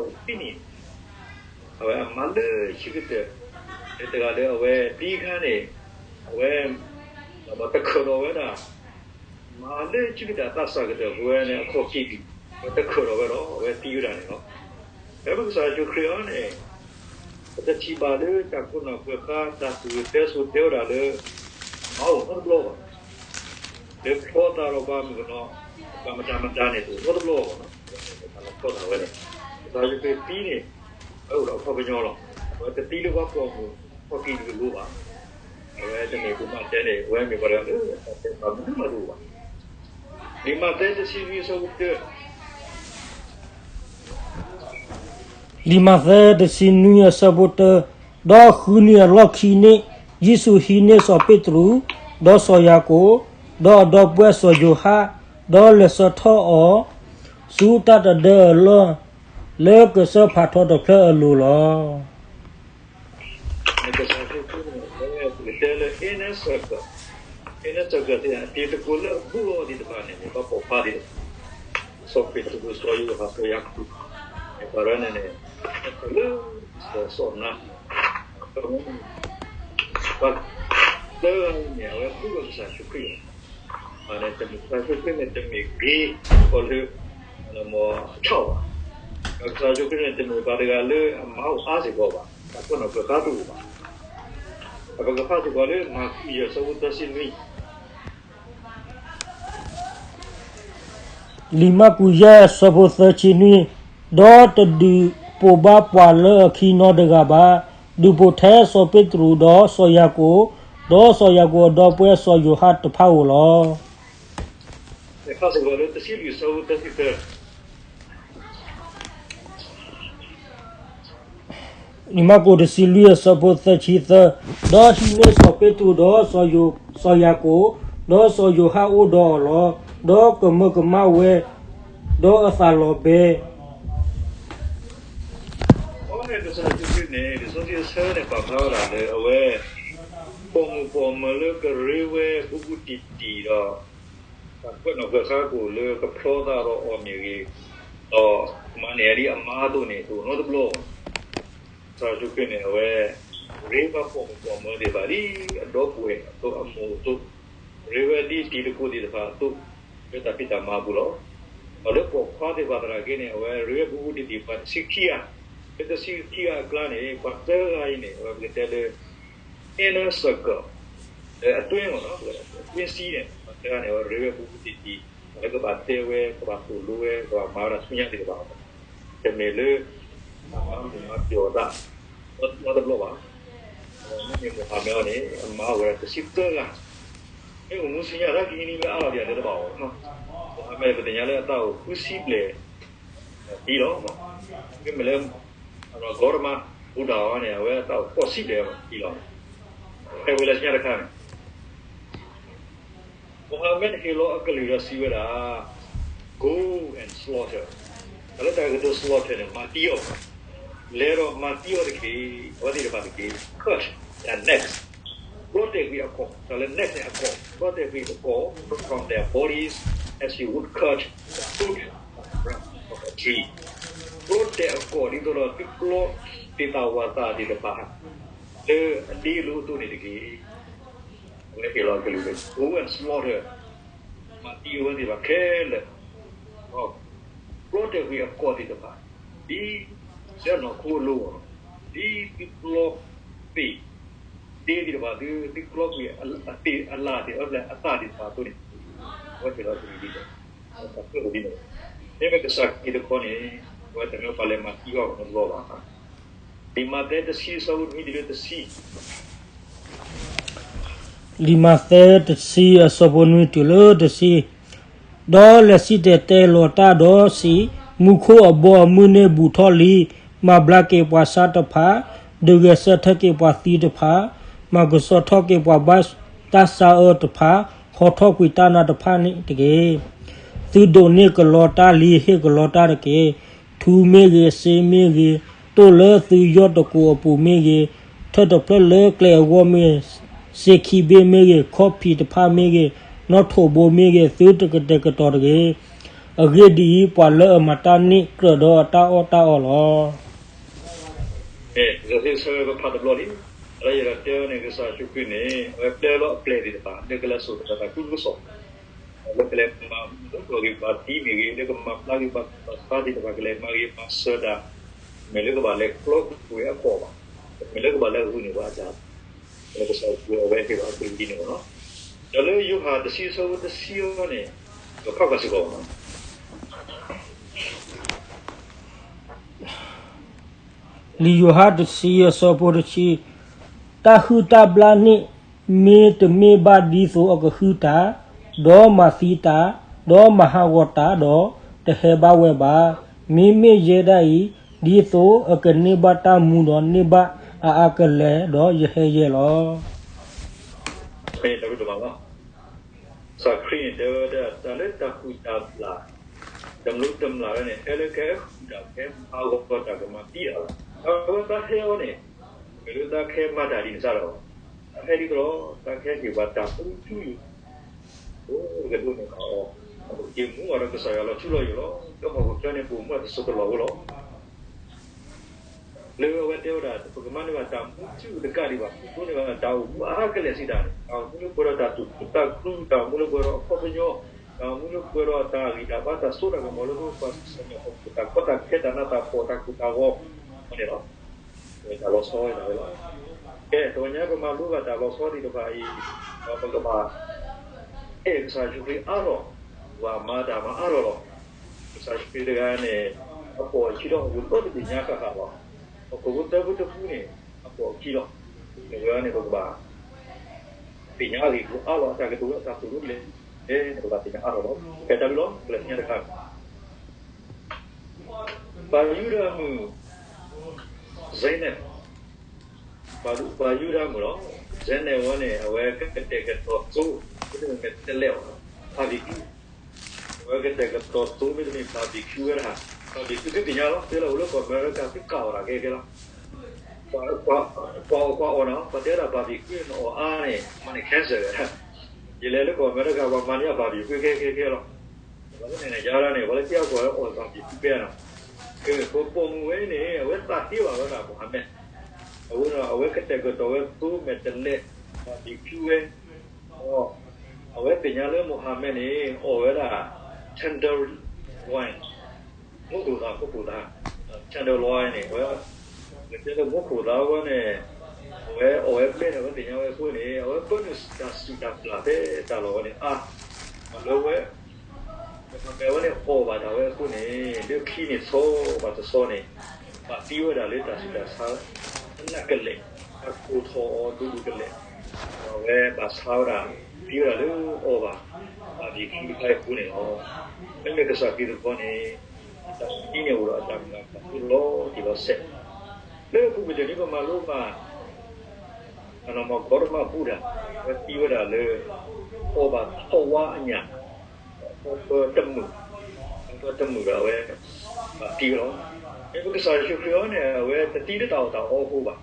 ဒီးဖျီသးဒီးဖဲသးအိၣ်ခံနံၣ်န့ၣ် အဝဲအမါလၢဆံးကတၢၢ် လၢတဂၤလၢအဝဲသံအခါန့ၣ် အဝဲ တခၢၣ်ဒီးဝဲဒၣ် မါလၢဆံးကတၢၢ်အသးစၢ်ကတၢၢ်ပဝဲန့ၣ် အခီၣ်က့ၤဒံး အဝဲတခၢၣ်ဒီးဝဲဒီး အဝဲသံဝဲဒၣ်န့ၣ်လီၤ. ဖဲပကစၢ်ယ့ၣ်ၡူးခရံာ်အံၤန့ၣ် ပတထံၣ်ဘၣ်လၢတၢ်ကိးနီၢ်ပှဲၤဃါ တၢ်စံၣ်စိၤတဲစိၤတဲဝဲဒၣ်လၢ မါအိၣ်နီတဘျီဘၣ်. လၢဖျီသးဒီးပှၤမုၣ်ကနီၤ ပှၤမတၤမတၤန့ၣ် တအိၣ်နီတဘျီဘၣ်နီၤ. တၢ်လီၤဖျီသးဝဲန့ၣ် ကစၢ်ယ့ၣ်ၡူးခရံာ်သံန့ၣ် အဝဲအိၣ်ဒီးအခီပညီလီၤ. အဝဲတသံလၢပှၤပိာ်မုၣ် အခီၣ်က့ၤဒံးကလိဘၣ်. အဝဲတမ့ၢ်ပမၤတဲန့ၣ် အဝဲမ့ၢ်ပှၤတဂၤလၢ တၢ်တဲဘၣ်မနုၤမးတအိၣ်ဘၣ်. လံာ်မးသဲတဆံနွံအဆၢဖိတၢ လံာ်မးသဲတဆံနွံအဆၢဖိတၢ, ဒီးဃုနံၤအလီၢ်ခံန့ၣ် ယ့ၣ်ၡူးဟံးန့ၢ်စီၤပ့းတရူး, ဒီးစီၤယၤကိာ်, ဒီးအဒီပုၢ်ဝဲၢ်စီၤယိၤဟၣ်, ဒီးလဲၤဆှၢထီၣ်အီၤ ဆူတၢ်တဒၢအလီၢ် လၢကစၢၢ်ဖးထီတဖျၢၣ်အလိၤလီၤ. ကစၢ်ခရံာ်ဖိန့ၣ် အဝဲပကတဲလၢ inner circle, inner circle သ့ၣ် အတံၤသကိးလၢအဘူးအီၤသ့ၣ်တဖၣ်န့ၣ် ပှၤပိာ်ခွါသ့ၣ်တဖၣ်, စီၤပ့းတရူး စီၤယိၤဟၣ် စီၤယၤကိာ်, န့ၣ်ပှၤရဲန့ၣ်န့ၣ် လၢစီၤစီၤနါ ပှၤသၢဂၤအံၤန့ၣ် အဝဲဘူးဒီးကစၢ်ယ့ၣ်ၡူးခရံာ်လီၤ. န့ၣ်တမ့ၢ် ကစၢ်ယ့ၣ်ၡူးခရံာ်န့ၣ် တမ့ၢ်ဂ့ၤကီးလၢ မ့ၢ်အဆီၣ်ဘၣ်. ဒီးကစၢ်ယ့ၣ်ၡူးခရံာ်န့ၣ် တမ့ၢ်ပှၤတဂၤလၢအမါအိၣ်အါစ့ၢ်ကီးဘၣ်, တၢ်ပၢၢ်နီၢ်ပၢၢ်ဃါတအိၣ်ဘၣ်. ဒီးပကဖးစ့ၢ်ကီးလၢ မၢ်ကူးယဲၢ်အဆၢဖိသၢဆံနွံ လံာ်မၢ်ကူးယဲၢ်အဆၢဖိသၢဆံနွံ, ဒီးတဒုးပိာ်ဘၣ်ပှၤလၢအခံနီတဂၤဘၣ်, ဒုးပိာ်ထဲစီၤပ့းတရူးဒီးစီၤယၤကိာ်, ဒီးစီၤယၤကိာ်အဒီပုၢ်ဝဲၢ်စီၤယိၤဟၣ်တဖၣ်ဧိၤလီၤ. ဖးစ့ၢ်ကီးလၢ တဆံလွံၢ်အဆၢဖိသၢဆံသၢ လံာ်မၢ်ကူးတဆံလွံၢ်အဆၢဖိသၢဆံသၢ, ဒီးဟံးန့ၢ်စီၤပ့းတရူးဒီးစီၤယၤကိာ်, ဒီးစီၤယိၤဟၣ်အိၣ်ဒီးအီၤလီၤ. ဒီးကမၢကမၣ်ဝဲ, ဒီးအသးလီၤဘှံး အဃိန့ၣ် ကစၢ်ယ့ၣ်ၡူးခရံာ်န့ၣ် လံာ်စီဆှံအဆၢန့ၣ် ပာ်ဖျါဝဲဒၣ်လၢအဝဲ ပိာ်မုၣ်ပိာ်မၢၤလၢကရ့ဝဲဘူးဘူးတံၢ်တံၢ်ဒီး တၢ်ပၢၢ်နီၣ်ပၢၢ်ဃါကအိၣ်လၢကဖျီသးဒီးအီၤမ့ၢ်ဂ့ၤ, ဒီးမၤန့ၢ်အဒ်အမါအသိးန့ၣ် တအိၣ်နီတဘျီဘၣ်. ကစၢ်ယ့ၣ်ၡူးခရံာ်န့ၣ် အဝဲ ရ့ဝဲပိာ်မုၣ်ပိာ်မၢၤသ့ၣ်တဖၣ် ဒ်အဒီပုၢ်ဝဲၢ်အသိးအမိၢ်အသိး, ရ့ဝဲဒ်တံၤသကိးသ့ၣ်တဖၣ်အသိး လၢတၢ်ဖံးတၢ်မၤအပူၤလီၤ. ဒီးလၢပိာ်ခွါသ့ၣ်တဖၣ်သနာ်က့န့ၣ် အဝဲရ့ဝဲဘူးဘူးတံၢ်တံၢ် ပှၤတဆံခံဂၤ, လၢတဆံခံဂၤအကျါန့ၣ် ပှၤသၢဂၤအံၤန့ၣ် အဝဲပကတဲလၢ inner circle လၢအတွင်းမ့ၢ်နီၤ, အတွင်းစည်းန့ၣ် ပှၤသၢဂၤန့ၣ် အဝဲရ့ဝဲဘူးဘူးတံၢ်တံၢ်, လၢကဘၣ်တဲဝဲ, ကဘၣ်သိၣ်လိဝဲ, ကဘၣ်မၤဝဲဒၣ်ဆူညါသ့ၣ်တဖၣ်, တမ့ၢ်လၢ အမၤမုာ်မၤပျီၢ်အသး နီတဘျီဘၣ်. မ့မ့ၢ်မိၤဟၤမဲအံၤန့ၣ် အမါအိၣ်ဝဲဒၣ်တဆံသၢဂၤ, မ့ၢ်အိၣ်မူဆူညါတၢ်ခံနံၤလၢအါလီၤဒံးအတဘၣ်အီၤ, မိၤဟၤမဲအံၤ ပသ့ၣ်ညါလၢအသးအိၣ်ဃုဆံဘျဲၣ် လီၤ. မ့မ့ၢ်လၢ ဂေါတမၤ ဘူးဒၣ်အီၤန့ၣ် အဝဲအသးအိၣ်ကီၢ်စံၣ်ဒဲးအီၤလီၤ. ဖဲဝံၤလၢညါတခါန့ၣ် Muhammad ဟ့ၣ်လီၤအကလုၢ်ဒီးစံးဝဲဒၣ်, Go and slaughter. တၢ်လၢတၢ်ကတိၤ slaughter န့ၣ် မၤသံအီၤ, လဲၤဒီးမၤသံအီၤတက့ၢ်, အဝဲသ့ၣ်တဖၣ်တက့ၢ်. Cut their necks. ဘျီတဲာ်ကွံာ်အကိာ်, တၢ်လၢ neck န့ၣ်အကိာ်, ဘျီတဲာ်ကွံာ်အကိာ် from their bodies as you would cut the fruit from a tree. ဘျီတဲာ်အကိာ်ဒ်သိးဒီး သုကျီသ့ၣ်သၣ်ဝၣ်သၣ်သ့ၣ်တဖၣ် လၢအဒ့လိအသိးန့ၣ်တက့ၢ်. အဝဲဟ့ၣ်လီၤကလုၢ်လၢ Go and slaughter. မၤသံအဝဲသ့ၣ်တဖၣ်ခဲလၢာ်, ဘျီတဲာ်ကွံာ်အကိာ်သ့ၣ်တဖၣ်, ဒ်စဲနီၢ်ခိအလိၤအဂီၢ်, ဒ်သုကျီသ့ၣ် ဒ့သ့ၣ်တဖၣ် သုကျီကွံာ်အသ့ၣ်အလၢ်သ့ၣ် အသၣ်သ့ၣ်တဖၣ်အသိးန့ၣ်, အဝဲဟ့ၣ်လီၤကလုၢ်ဒ်န့ၣ်, မ့မ့ၢ်ကစၢ်ခရံာ်တခီန့ၣ် အဝဲတမ့ၢ်ပှၤလဲၤမၤသံအီၤကမီၤတဘျီဘၣ်. လံာ်မးသဲတဆံ အဆၢဖိနွံတုၤလၢတဆံ လံာ်မးသဲတဆံ အဆၢဖိနွံတုၤလၢတဆံ, ဒီးလဲၤစံၣ်တဲၤတဲလီၤတၢ်ဒီးစံး, မူခိၣ်အဘီအမုၢ်န့ၣ်ဘူးထီၣ်လံ, မၤဘျါက့ၤပှၤဆါတဖၣ်, ဒဂဲၤဆၢထၢၣ်က့ၤပှၤသံတဖၣ်, မၤကဆှီထီၣ်က့ၤပှၤဘၣ်တၢ်ဆါအၢတဖၣ်, ဟီထီၣ်ကွံာ်တၢ်နါတဖၣ်န့ၣ်တက့ၢ်. သုဒိးန့ၢ်ကလီတၢ်လံ, ဟ့ၣ်ကလီတၢ်တက့ၢ်. ထူမ့ၢ်ဂ့ၤ, စ့မ့ၢ်ဂ့ၤ, တိၢ်လၢသုယီၢ်တကိးအပူၤမ့ၢ်ဂ့ၤ, ထၢၣ်တဖျၢၣ်လၢကျဲအဂီၢ်မ့ၢ်, စ့ခံဘ့ၣ်မ့ၢ်ဂ့ၤ, ခီၣ်ဖံးတဖၣ်မ့ၢ်ဂ့ၤ, နီၣ်ထိးဘိမ့ၢ်ဂ့ၤ, သုတကတဲာ်ကတီၤတဂ့ၤ. အဂ့ၢ်ဒ်အံၤ, ပှၤလၢအမၤတၢ်န့ၣ်ကြၢးဒီးအတၢ်အီၣ်တၢ်အီလီၤ. ကစၢ်ယ့ၣ်ၡူးခရံာ်ပဖးတဘျီလံ, လၢယဒီးတဲအီၤန့ၣ် ကစၢ်ယ့ၣ်ၡူးခရံာ်န့ၣ် အဝဲပျဲလီၤအပျဲၢ်သ့ၣ်တဖၣ် လၢကလဲၤစိာ်တၢ်သးခုကစီၣ်, လၢကလဲၤမၤမူထီၣ်ဂ့ၤပှၤသံမ့ၢ်ဂ့ၤ, လၢကမၤဘျါဂ့ၤပှၤသံသ့ၣ်တဖၣ် ကလဲၤမၤဂ့ၤမၤစၢၤတၢ်, မ့ၢ်လၢကဘၣ်လဲၤကျီကွံာ်အကိာ်ဘၣ်, မ့ၢ်လၢကဘၣ်လဲၤဂုာ်န့ၢ်ပှၤအတၢ်, ကစၢ်ယ့ၣ်ၡူးခရံာ်အဝဲဟ့ၣ်လီၤအကလုၢ်ဒ်န့ၣ်လီၤ. ဒီးလၢယိၤဟၣ်တဆံအဆၢဖိတဆံအံၤန့ၣ်, ဒီးဖးကွၢ်စ့ၢ်ကီး လံာ်ယိၤဟၣ်တဆံအဆၢဖိတဆံ, တၢ်ဟုၣ်တၢ်ဘျၣ်န့ၣ် မ့တမ့ၢ်ဘၣ်ဒ်သိးအကဟုၣ်တၢ်, ဒီးမၤသံတၢ်, ဒီးမၤဟးဂီၤတၢ်ဒီး, တဟဲဘၣ်ဝဲဘၣ်. မ့မ့ၢ်ယဲဒၣ်အံၤ, ဒ်သိးအကန့ၢ်ဘၣ်တၢ်မူဒီးန့ၢ်ဘၣ်အအါကလဲာ်, ဒီးယဟဲယဲလီၤ. ကစၢ်ခရံာ်န့ၣ် တဲဝဲဒၣ်တၢ်လၢတၢ်ဟုၣ်တၢ်ဘျၣ်, တမျိးတမျာ်ဝဲန့ၣ် ဟဲလၢကဟဲဟုၣ်တၢ် ကဟဲမၤဟးဂီၤတၢ် ကမၤသံတၢ်လီၤ. အဝဲသးဟဲအီၤန့ၣ်, မ့ၢ်လၢသးကဟဲမၤတၢ်ဒ်န့ၣ်စ့ၢ်ကီး, သးဟဲဒ်သိးဒီး သးကဟဲက့ၤပှၤတၢ်မူထူယိာ်, အိၣ်ကဒိးန့ၢ်ဘၣ်အီၤ, က့ၤမူအီၤဒီးကစၢ်ယွၤလီၤထူလီၤယိာ်လီၤ. ဒီးဟီၣ်ခိၣ်ချၢန့ၣ် ပအိၣ်မူအတစိၢ်တလီၢ်ဖိလီၤ. လၢအဝဲတဲဝဲဒၣ် ပကမၤန့ၢ်ဘၣ်တၢ်မူထူတကးဒံးဘၣ်, ပကဒိးန့ၢ်ဘၣ်တၢ်အိၣ်မူအါကလဲာ်စံးတၢ်န့ၣ်, တၢ်အိၣ်မူလၢပှဲၤဒီးတၢ်သူၣ်ခုသးခု, တၢ်အိၣ်မူလၢပှဲၤဒီးအခီပညီ, တၢ်အိၣ်မူလၢပှဲၤဒီးတၢ်ဂံၢ်တၢ်ဘါ တၢ်စိတၢ်ကမီၤလၢပှၤကညီ, တၢ်ကီတၢ်ခဲ တၢ်နးတၢ်ဖှီၣ် တၢ်ကိၢ်တၢ်ဂီၤန့ၣ်လီၤ. တၢ်လီၤဆီဝဲဒၣ်ဝဲလီၤ. ကဲ တနံၤညါပမၤလိဘၣ်တၢ်လီၤဆီသ့ၣ်တဖၣ်အံၤ, ဒီးပကဘၣ်အဲၣ်ကစၢ်ယ့ၣ်ၡူးခရံာ်အါထီၣ်, ပကဘၣ်မၤတၢ်မၤအါထီၣ်လီၤ. ကစၢ်ယ့ၣ်ၡူးခရံာ်တဂၤန့ၣ် အပိာ်အခံဒီးအဂုၤအဂၤသ့ၣ်ညါဃၣ်ဃၣ်လီၤ. ပခိၣ်ဖိသၢဖုတဖုန့ၣ် အပိာ်အခံလီၤ. အဝဲန့ၣ်ပကဘၣ်သ့ၣ်ညါအဂ့ၢ်အကျိၤအါလီၤ. အတၢ်ကတိၤလၢအတၢ်သိၣ်လိတလဲၤန့ၣ် ပကဘၣ်သ့ၣ်ညါအါထီၣ်လီၤ. ကဲတၢ်ဘျုးလီၤ. ပကလဲၤသ့ၣ်ညါတခါ ပှၤယူဒၤမုၣ် Zainab, ပှၤယူဒၤမုၣ်လီၤ. Zainab ဝဲန့ၣ် အဝဲကတဲာ်ကတီၤသိ မ့တမ့ၢ်မဲာ်တဲးလဲးအီၤ, barbecue, အဝဲကတဲာ်ကတီၤသိ မ့တမ့ၢ် barbecue ဝဲဒၣ်, barbecue သုသ့ၣ်ညါလီၤ. တဲလၢအိၣ်လၢကီၢ်အမဲရကၤ သုကၣ်အီၤတၢ်ခဲခဲလီၤ. ပှၤအီၣ်ပှၤအီၣ်နီၤ, ပှၤတဲဒၣ် barbecue န့ၣ် နအီၣ်အါန့ၣ် မၤန့ၢ် cancer ဝဲဒၣ်. ယလဲၤလၢကီၢ်အမဲရကၤ ပှၤမၤန့ၢ်ယၤ barbecue ခဲခဲခဲလီၤ. ပှၤလၢန့ၣ်န့ၣ် ယၤဒၣ်န့ၣ် ပှၤလၢက့ၤအီၣ်ကွၢ်လၢအီၣ် barbecue ဖဲနီၤ. ပပိာ်မုၣ်ဝဲန့ၣ် အဝဲသးသ့ဘၣ်ဝဲဒၣ် Mohammed, အဝဲ အဝဲကတဲာ်ကတီၤဝဲသိမဲာ်တဲးလဲး barbecue ဝဲ, ဒီးအဝဲသ့ၣ်ညါလၢ Mohammed န့ၣ် အီၣ်ဝဲဒၣ် tenderloin, မူခိၣ်သး မူခိၣ်သး, tenderloin န့ၣ် အဝဲ ကတဲလၢမူခိၣ်သးဝဲန့ၣ်, အဝဲအီၣ်ဝဲဘျဲၣ်န့ၣ် အဝဲသ့ၣ်ညါဝဲအဃိန့ၣ် အဝဲပၢနုာ်တၢ်စုၣ်တၢ်ပျၢ်ဖဲတၢ်လီၢ်ဝဲန့ၣ်အါ, မ့ၢ်လၢဝဲ Mohammed ဝဲန့ၣ်အီၣ်ဘၣ်တၢ်ဝဲအဃိန့ၣ် လၢခံန့ၣ်ဆီဘၣ်တဆီန့ၣ် ဘၣ်သံဝဲဒၣ်လၢတၢ်ဆူးတၢ်ဆါ နးကလဲာ်, တၢ်ကိၢ်ထီၣ်အီၤဒိၣ်ဒိၣ်ကလဲာ်, ဒီးအဝဲဘၣ်ဆါဝဲဒၣ် သံဝဲဒၣ်လၢအီၣ်ဘၣ် barbecue တခါအံၤအဃိန့ၣ်လီၤ. မ့မ့ၢ်ကစၢ်ခရံာ်တခီန့ၣ် အတၢ်သံန့ၣ်အိၣ်ဒီးအတၢ်မုၢ်လၢ်လီၤတံၢ်လီၤဆဲး လၢပူၤကွံာ်တနံၤ ပမၤလိဘၣ် အနီၢ်မီၢ်ကီတမၣ်ဘူၣ်တၢ် အဝဲသံဝဲဒၣ်လၢ အီၣ်ဘၣ်ထီၣ်ဝါအညၣ် အီၣ်ပၢတမုာ်, အီၣ်ပၢတမုာ်ဒီးအဝဲ သံဝဲလီၤ. မ့ၢ်ပကစၢ်ယ့ၣ်ၡူးခရံာ်အံၤန့ၣ် အဝဲတသံလၢတၢ်အီၣ်တၢ်အီအဃိဘၣ်.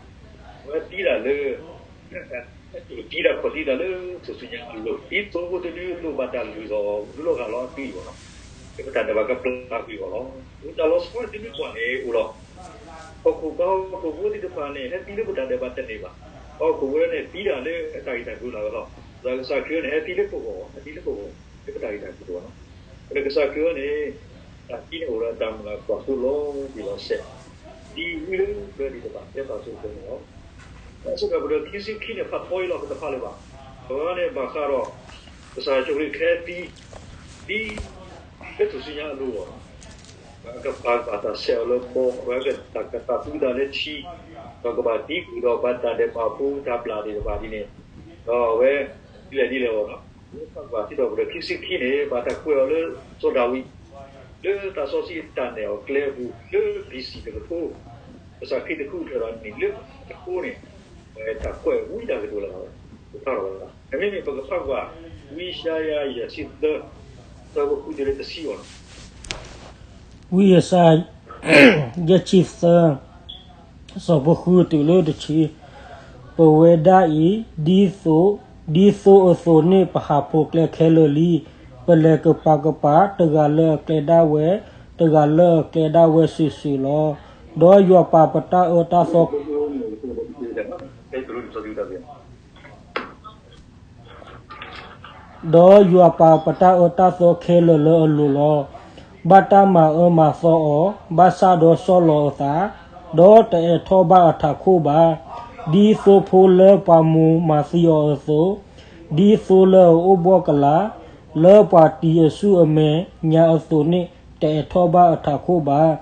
အဝဲသံဒၣ်လၢ တၢ်တံာ်တာ်ခီၣ်တံာ်တာ်လၢထူၣ်စုညါအလိၤ ဒ်သိးဖိတဒုလိၣ်ဘၣ်တၢ်လုၢ်ထီၣ် ဒုးလီၤဂာ်လီၤအသွံၣ်အဂီၢ်လီၤ. လၢပတၢ်ဒဲးဘးကပျၢ်ကွံာ်အီၤလီၤ. တၢ်လီၤဆီတဒုပှၤန့ၣ်အိၣ်လီၤ. ဟီၣ်ခိၣ်ပှၤဟီၣ်ခိၣ်ဖိသ့ၣ်တဖၣ်န့ၣ် ဟဲသံလၢပတၢ်ဒဲးဘးတန့ၢ်ဘၣ်. ဟီၣ်ခိၣ်ဖိန့ၣ်သံဒၣ်လၢအတၢ်ဂ့ၢ်တၢ်ကျိၤလၢအဂီၢ်လီၤ. ဒီးကစၢ်ခရံာ်န့ၣ် ဟဲသံလၢပဂီၢ်, ဟဲသံလၢပဂီၢ် လၢပတၢ်ဂ့ၢ်တၢ်ကျိၤလီၤ. ဒီးကစၢ်ခရံာ်အံၤန့ၣ် တၢ်သံန့ၣ်အိၣ်ဒီးအတၢ်မုၢ်လၢ်ကွၢ်စိလီၤတံၢ်လီၤဆဲး ဒ်ဝံလၢပျၢၤသ့ၣ်တဖၣ် တဲပာ်ဆိကမိၣ်န့ၣ်လီၤ. စံးထီၣ်ပတြၢၤခံဆံခံန့ၣ် ဖးထီအံၤလီၤ ပတဖးလၢၤဘၣ်. အဝဲန့ၣ်ဘၣ်ဃးဒီး ကစၢ်ယ့ၣ်ၡူးခရံာ်ကဟဲသံ ဒ်လၢထူၣ်စုညါအလိၤလီၤ. အဝဲကပာ်ကပာ်တၢ်ဆဲးအီၤလၢဘီ, အဝဲကတၢ်ကပာ်သူသးလၢထံ, ဒီးကဘၣ်သံကွံာ်ဒီးပှၤတၢ်ဒဲးဘးဖိတၢ်ဘျၣ်သ့ၣ်တဖၣ်ဒ်န့ၣ်, ဒီးအဝဲ ဒ်လဲၣ်ဒ်လဲၣ်လီၤ. လၢဖးကွၢ်စံးထီၣ်ပတြၢၤခံဆံခံန့ၣ် ဘၣ်တၢ်ကွဲးအီၤလၢစီၤဒၤဝံး လၢသးစီဆှံတၢ်နဲၣ်အီၤကျဲအပူၤ လၢ ဘီ စံး တကထိ, ကစၢ်ခရံာ်တဃုထၢဒီးနံၣ်လၢတကထိန့ၣ် တၢ်ကွဲးဝံတၢ်ကတိၤလၢ ဖးထီၣ်ဝဲဒၣ်. မ့မ့ၢ်ပကဖးကွၢ် ဝံယၡါယၤ ယဲၢ်ဆံသၢ အဆၢဖိဃုတုၤလၢတဆံအဂီၢ်လီၤ. ဝံယၡါယၤ ယဲၢ်ဆံသၢ အဆၢဖိဃုတုၤလၢတဆံ, ပဝဲဒၣ်အံၤ ဒ်သိး, ဒ်သိးအသိးန့ၣ် ပဟးဖိးကျဲခဲလၢာ်လံ. ပလဲၤကပၤကပၤ တဂၤလၢအကျဲဒၣ်ဝဲ, တဂၤလၢအကျဲဒၣ်ဝဲစုာ်စုာ်လီၤ. ဒီးယွၤပာ်ပတၢ်အၢတၢ်သီ ဒီးယွၤပာ်ပတၢ်အၢတၢ်သီခဲလၢာ်လၢအလိၤလီၤ. ဘၣ်တၢ်မၤအၢမၤသီအီၤ, ဘၣ်ဆၣ်ဒီးဆီၣ်လီၤအသး, ဒီးတအိးထီၣ်ဘၣ်အထးခိၣ်ဘၣ်, ဒ်သိဖိလၢပှၤမိၢ်မၤသံအီၤအသိး, ဒ်သိလၢအအိၣ်ဘှီၣ်ကလာ်, လၢပှၤတံၤအစုအမဲာ်ညါအသိးန့ၣ် တအိးထီၣ်ဘၣ်အထးခိၣ်ဘၣ်.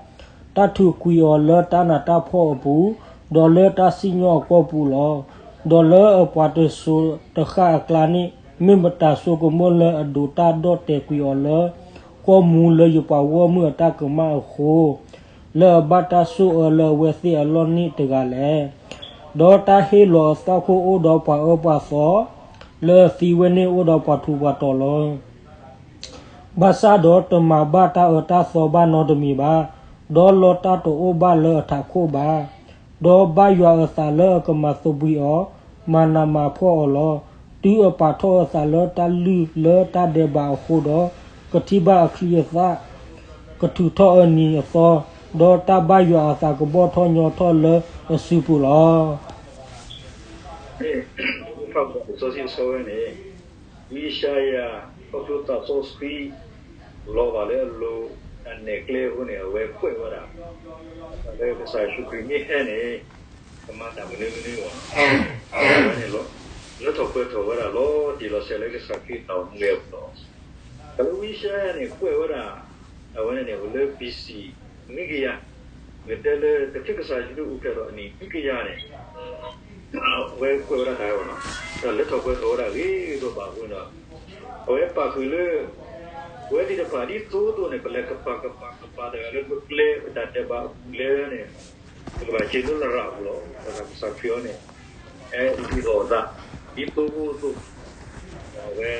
တၢ်ထုးကွံာ်အီၤလၢတၢ်နးတၢ်ဖှီၣ်အပူၤ, ဒီးလၢတၢ်စံၣ်ညီၣ်အကီၢ်ပူၤလီၤ. ဒီးလၢအပှၤတစိၤတဃၣ်အကျါန့ၣ် မ့ၢ်မတၤဆိကမိၣ်လၢအဒိးတၢ်ဒီၣ်တဲာ်ကွံာ်အီၤလၢ ကီၢ်မူလၢယပှၤဂီၢ်မုၢ်အတၢ်ကမၣ်အဃိ, လၢအဘၣ်တၢ်ဆိၣ်အၢလၢအဝဲသ့ၣ်အလီၢ်န့ၣ်တဂၤလဲၣ်. ဒီးတၢ်ဟ့ၣ်လီၤအသွၣ်ခိၣ်အိၣ်ဒီးပှၤအၢပှၤသီ, လၢအသံဝဲန့ၣ်အိၣ်ဒီးပှၤထူးပှၤတီၤလီၤ. ဘၣ်ဆၣ်ဒီးတမၤဘၣ်တၢ်အၢတၢ်သီဘၣ်နီတမံၤဘၣ်, ဒီးလီတၢ်တအိၣ်ဘၣ်လၢအထးခိၣ်ဘၣ်. ဒီးဘၣ်ယွၤအသးလၢအကမၤသဘှံးအီၤ, မၤနးမၤဖှီၣ်အီၤလီၤ. တုၤအပာ်ထီၣ်အသးလၢတၢ်လုၢ်လၢတၢ်ဒဲးဘးအဃိဒီး, ကထံၣ်ဘၣ်အချံအသၣ်, ကထုးထီၣ်အနံၤအသီ, ဒီးတၢ်ဘၣ်ယွၤအသးကဘီၣ်ထီၣ်ညီထီၣ်လၢအစုပူၤလီၤ. ဖးကွၢ်လံာ်စီဆှံအဆၢဝဲန့ၣ်, ဝံယၡါယၤ ခီဖျိသးစီဆှံ လီၤဘၣ်လၢအလိၤ အနဲၣ်ကျဲအဃိန့ၣ် အဝဲကွဲးဝဲဒၣ် လၢကစၢ်ယ့ၣ်ၡူးခရံာ်မ့ၢ်ဟဲန့ၣ် ကမၤတၢ်မနုၤမနုၤအဂီၢ်န့ၣ် အဝဲန့ၣ် လၢထီၣ်ပှဲၤထီၣ်ဝဲဒၣ်လီၤတံၢ်လီၤဆဲးလၢကစၢ်ခရံာ်တၢ်အိၣ်မူအပူၤလီၤ. တၢ်လၢဝံယၡါယၤန့ၣ် ကွဲးဝဲဒၣ် အဝဲန့ၣ်န့ၣ် အိၣ်လၢ ဘီ စံး နွံကယၤ, ပကတဲလၢတချုးကစၢ်ယ့ၣ်ၡူးခရံာ်အိၣ်ဖျဲၣ်ထီၣ်အနံၣ်နွံကယၤန့ၣ် အဝဲကွဲးဝဲဒၣ်တၢ်ဝဲန့ၣ်, တၢ်လၢထီၣ်ပှဲၤထီၣ်ဝဲဒၣ်ဂ့ၤဒိၣ်ဘၣ်အဃိန့ၣ်ဒီး အဝဲပာ်ဃုာ်လၢ ပဝဲသ့ၣ်တဖၣ်ဒ်သိးသိးန့ၣ် ပလဲၤကပၤကပၤ ကပၤတဂၤလၢပကျဲ ပတၢ်ဒဲးဘးအပူၤလဲၣ်န့ၣ် ပကဘၣ်က့ၤလၢလရာ်အပူၤလီၤ. ဒီးကစၢ်ခရံာ်အံၤန့ၣ် ဟဲလူၤထီၣ်အသးဒ်သိးသိး အဝဲ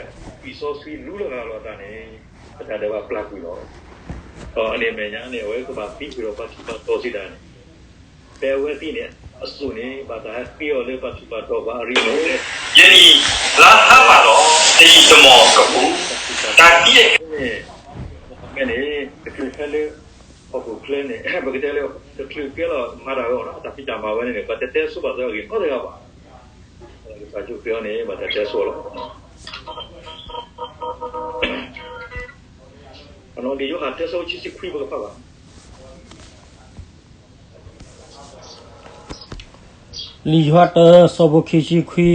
ဘီ စီဆှံလူၤလီၤဂာ်လီၤအသးန့ၣ် ပတၢ်ဒဲးဘးပျၢ်ကွံာ်လီၤ. ဒီးအန့ၣ်အမဲာ်ညါန့ၣ် အဝဲကဘၣ်သံကွံာ်ဒီးပှၤထူးပှၤတီၤစံးဒၣ်န့ၣ် ဖဲအဝဲသ့ၣ်န့ၣ် အစိၣ်န့ၣ် ဘၣ်တၢ်ဟဲဃ့အီၤလၢပှၤထူးပှၤတီၤပှၤအရ့ဒိၣ်လဲၣ်. ယဲနံၣ်လါဟါဘၣ်ဒီး နယံာ်တမီၢ်ကပူၤ တၢ်ကံး မ့ၢ်န့ၣ် တချုးဖဲလၢ ဟီၣ်ခိၣ်ချၢန့ၣ် ပကတဲလၢ တချုးကဲလီၤမၤတၢ်အဂီၢ်နီၤ တၢ်ဖံးတၢ်မၤဝဲန့ၣ်န့ၣ် ပှၤတတဲဆိပာ်စၢၤအဂ့ၢ်နီတဂၤဘၣ်. ကစၢ်ယ့ၣ်ၡူးခရံာ်အံၤန့ၣ် ဘၣ်တၢ်တဲဆိလီၤ. လံာ်ယိၤဟၣ်တၢ ဆၢဖိခံဆံခွံ ပကဖးဘၣ်. လံာ်ယိၤဟၣ်တၢ ဆၢဖိခံဆံခွံ,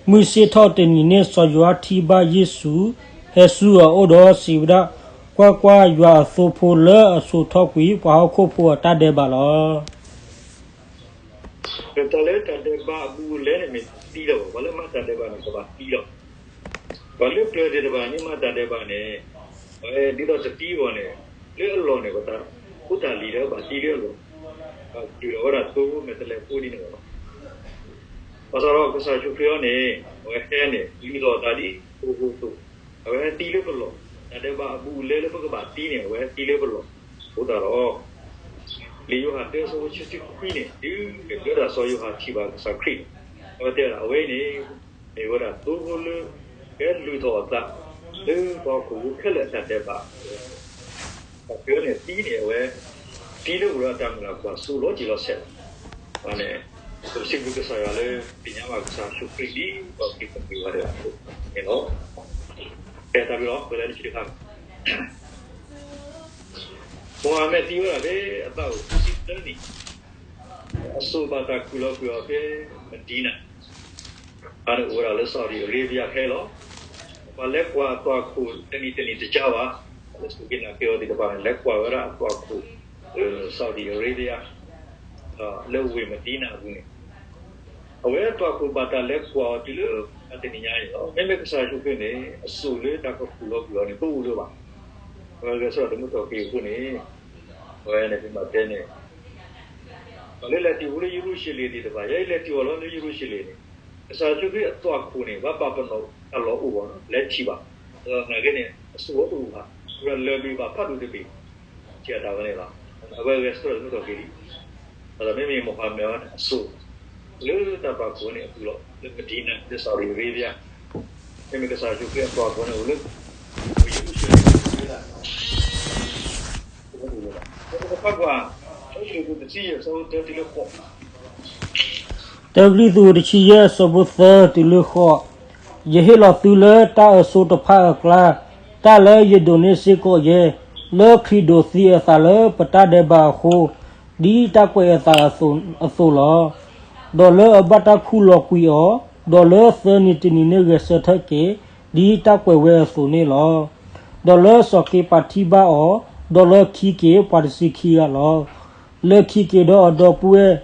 မုၢ်ဆ့ၣ်ထီၣ်တနံၤန့ၣ် စီၤယိၤဟၣ်ထံၣ်ဘၣ်ယ့ၣ်ၡူးဟဲဆူအအိၣ်ဒီးစံးဝဲဒၣ်, ကွၢ်ကွၢ်, ယွၤအသိဖိလၢအဆိးထီၣ်ကွံာ်ပှၤဟီၣ်ခိၣ်ဖိအတၢ်ဒဲးဘးလီၤ. တၢ်လၢတၢ်ဒဲးဘးအဘူးအလဲန့ၣ်မ့ၢ်တသံလၢၤဘၣ်. ပှၤလၢမၤတၢ်ဒဲးဘးန့ၣ် ကဘၣ်သံလီၤ. ပှၤလၢပျၢၤသ့ၣ်တဖၣ်မ့ၢ်မၤတၢ်ဒဲးဘးန့ၣ် ဒ်သိးတသံအဂီၢ်န့ၣ် လၢအလီၢ်န့ၣ် ပတၢ်ဖိတၢ်လံၤလၢဘၣ်သံလၢအလီၢ် ဒီးကလုာ်လီၤဝဲဒၣ်သိမဲာ်တဲးလဲးဖိဒ်န့ၣ်လီၤ. ဘၣ်ဆၣ်ဒီးကစၢ်ယ့ၣ်ၡူးခရံာ်အံၤန့ၣ် အဝဲဟဲန့ၣ် လုၢ်ထီၣ်အသးဒ်သိအသိး, အဝဲဟဲသံလၢပလီၢ်, တၢ်ဒဲးဘးအဘူးအလဲလၢပကဘၣ်သံန့ၣ် အဝဲဟဲသံလၢပလီၢ်အဃိသတးဒီး လံာ်ယိၤဟၣ်တၢအဆၢဖိခံဆံခွံန့ၣ် တုၤလၢတၢ်စီၤယိၤဟၣ်ထံၣ်ဘၣ်ကစၢ်ခရံာ်န့ၣ် အဝဲတဲဝဲဒၣ် အဝဲအံၤန့ၣ် မ့ၢ်ဝဲဒၣ်သိဖိလၢ ကဲလုၢ်ထီၣ်အသး လၢပှၤဟီၣ်ခိၣ်ဖိခဲလၢာ်အတၢ်ဒဲးဘး ပှၤကညီန့ၣ်သံန့ၣ် အဝဲ သံလၢအိၣ်ဒီးတၢ်မုၢ်လၢ်ကွၢ်စိလီၤတံၢ်လီၤဆဲးလီၤ. န့ၣ် ပစံးဘျုးကစၢ်ယွၤလၢ သ့ၣ်ညါဘၣ်ကစၢ်ယ့ၣ်ၡူးခရံာ်ဒ်ပှၤခရံာ်ဖိမ့ၢ်ဝဲဒၣ်အဃိန့ၣ်လီၤ. ကဲတၢ်ဘျုးလီၤ ပှဲၤလၢနခံတခါ မိၤဟၤမဲးသံဝဲဒၣ်ဖဲအသးအိၣ်ခံဆံသၢနံၣ်, အစိၣ်ဘၣ်တၢ်ခူၣ်လီၤကွံာ်အီၤဖဲ မဒံနၤ, အန့ၣ်အိၣ်ဝဲဒၣ်လၢ Saudi Arabia ခဲလီၤ. ပှၤလဲၤကွၢ်အသွၣ်ခိၣ်တနံၤတနံၤတကၢဘၣ်, လၢစူၢ်က့ၤနာ်က့ၤအီၤသ့ၣ်တဖၣ်န့ၣ် လဲၤကွၢ်ဝဲဒၣ်အသွၣ်ခိၣ်လၢ Saudi Arabia လၢဝ့ၢ်မဒံနၤအပူၤန့ၣ် အဝဲသွၣ်ခိၣ်ဘၣ်တၢ်လဲၤကွၢ်အီၤတုၤလၢအတနံၤညါအံၤလီၤ. မ့မ့ၢ်ကစၢ်ယ့ၣ်ၡူးခရံာ်န့ၣ် အစိၣ်လၢတၢ်ကခူၣ်လီၤကွံာ်အီၤန့ၣ် တအိၣ်လၢၤဘၣ်. အဝဲဂဲၤဆၢထၢၣ်သမူထီၣ်က့ၤအဃိန့ၣ် အဝဲန့ၣ်ပမ့ၢ်တဲန့ၣ် ပှၤလၢလဲၤတုၤဖိလၢယရူၤၡလ့ၣ်သ့ၣ်တဖၣ် ယဲအံၤလဲၤတုၤအီၤလီၤလၢယရူၤၡလ့ၣ်န့ၣ် ကစၢ်ယ့ၣ်ၡူးခရံာ်အသွၣ်ခိၣ်န့ၣ် ဘၣ်ပာ်ပနီၣ်တၢ်လီၢ်အိၣ်အီၤ လဲၤထံၣ်ဘၣ်, သနာ်က့န့ၣ် အစိၣ်အိၣ်တအိၣ်ဘၣ်, လၢၢ်ဘ့ၣ်ဘၣ်ဖးဒိၣ်တဘ့ၣ် ထံၣ်အတၢ်ဝဲန့ၣ်လီၤ. အဝဲဂဲၤဆၢထၢၣ်သမူထီၣ်က့ၤလံ, ဒီးမ့မ့ၢ်မိၤဟၤမဲးအံၤန့ၣ် အစိၣ် လၢတၢ်သွၣ်ခိၣ်န့ၣ်အပူၤလီၤ လၢမဒံနၤ လၢ Saudi Arabia, မ့မ့ၢ်ကစၢ်ယ့ၣ်ၡူးခရံာ်အသွၣ်ခိၣ်န့ၣ်အိၣ်လၢ ယရူၤၡလ့ၣ်ဝဲဒၣ် ဖဲပကဖးကွၢ် တၢကရံၣ်သူးတဆံယဲၢ် အဆၢဖိသၢတုၤလၢဃိး တၢကရံၣ်သူးတဆံယဲၢ်အဆၢဖိသၢတုၤလၢဃိး, ယဟ့ၣ်လီၤသုလၢတၢ်အၢစိတဖၣ်အကျါ, တၢ်လၢယဒိးန့ၢ်စ့ၢ်ကီးယဲ, လၢခရံာ်ဒိးသံအသးလၢပတၢ်ဒဲးဘးအဃိ, ဒ်တၢ်ကွဲးအသးအသိးလီၤ. ဒီးလၢအဘၣ်တၢ်ခူၣ်လီၤကွံာ်အီၤ, ဒီးလၢသၢနံၤတနံၤန့ၣ်ဂဲၤဆၢထၢၣ်က့ၤ, ဒ်တၢ်ကွဲးဝဲအသိးန့ၣ်လီၤ. ဒီးလၢစီၤက့ၤပၤထံၣ်ဘၣ်အီၤ, ဒီးလၢခံက့ၤပှၤတဆံခံဂၤလီၤ. လၢခံက့ၤဒီးအဒီပုၢ်ဝဲၢ်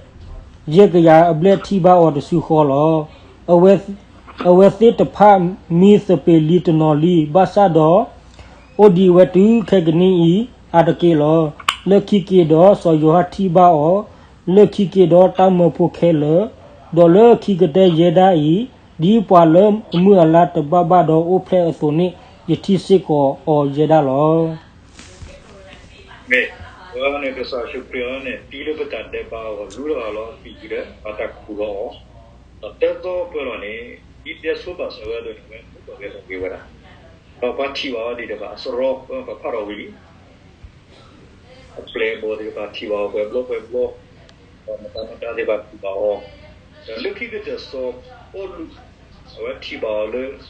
ယဲၢ်ကယၤအဘျဲၣ်ထံၣ်ဘၣ်အီၤတစုဃီလီၤ. အဝဲသ့ၣ်တဖၣ်မံသပ့ၤလံတနီၤလံ, ဘၣ်ဆၣ်ဒီး အိၣ်ဒံးဝဲတုၤခဲကနံၣ်အံၤအါတက့ၢ်လီၤ. လၢခံက့ၤဒီးစီၤယိၤဟၣ်ထံၣ်ဘၣ်အီၤ, လၢခံက့ၤဒီးတၢ်မၢဖိခဲလၢာ်, ဒီးလၢခံကတၢၢ်ယဲဒၣ်အံၤ, ဒ်ပှၤလၢအမုၢ်အလါတဘၣ်ဘၣ်ဒီးအိၣ်ဖျဲၣ်အသိးန့ၣ် ယထံၣ်စ့ၢ်ကီးအီၤယဲဒၣ်လီၤ. မ့ၢ်ဝဲန့ၣ် ကစၢ်ယ့ၣ်ၡူးခရံာ်အံၤန့ၣ် သံလၢပတၢ်ဒဲးဘးအဂီၢ် လူလီၤဂာ်လီၤ သံယုၢ်ဒီး ဘၣ်တၢ်ခူၣ်လီၤအီၤ, ဒီးတၢသီပှဲၤလီၤန့ၣ် ဒ်တဲဆိပာ်စၢၤဝဲအသိးန့ၣ် အဝဲမူထီၣ်ဂဲၤထီၣ်က့ၤဝဲဒၣ်, ဒီးပှၤထံၣ်ဘၣ်အီၤသ့ၣ်တဖၣ် အစရီ ပဖးထီၣ်ဝံၤလံ အပျဲၢ်အဘီၣ်သ့ၣ်တဖၣ်ထံၣ်ဘၣ်အီၤ ပှဲၤဘျီပှဲၤဘျီ, ဒီးမတၤမတၤသ့ၣ်တဖၣ်ထံၣ်ဘၣ်အီၤ, ဒီးလၢခံကတၢၢ်စီၤပီလူး အဝဲထံၣ်ဘၣ်အီၤလၢ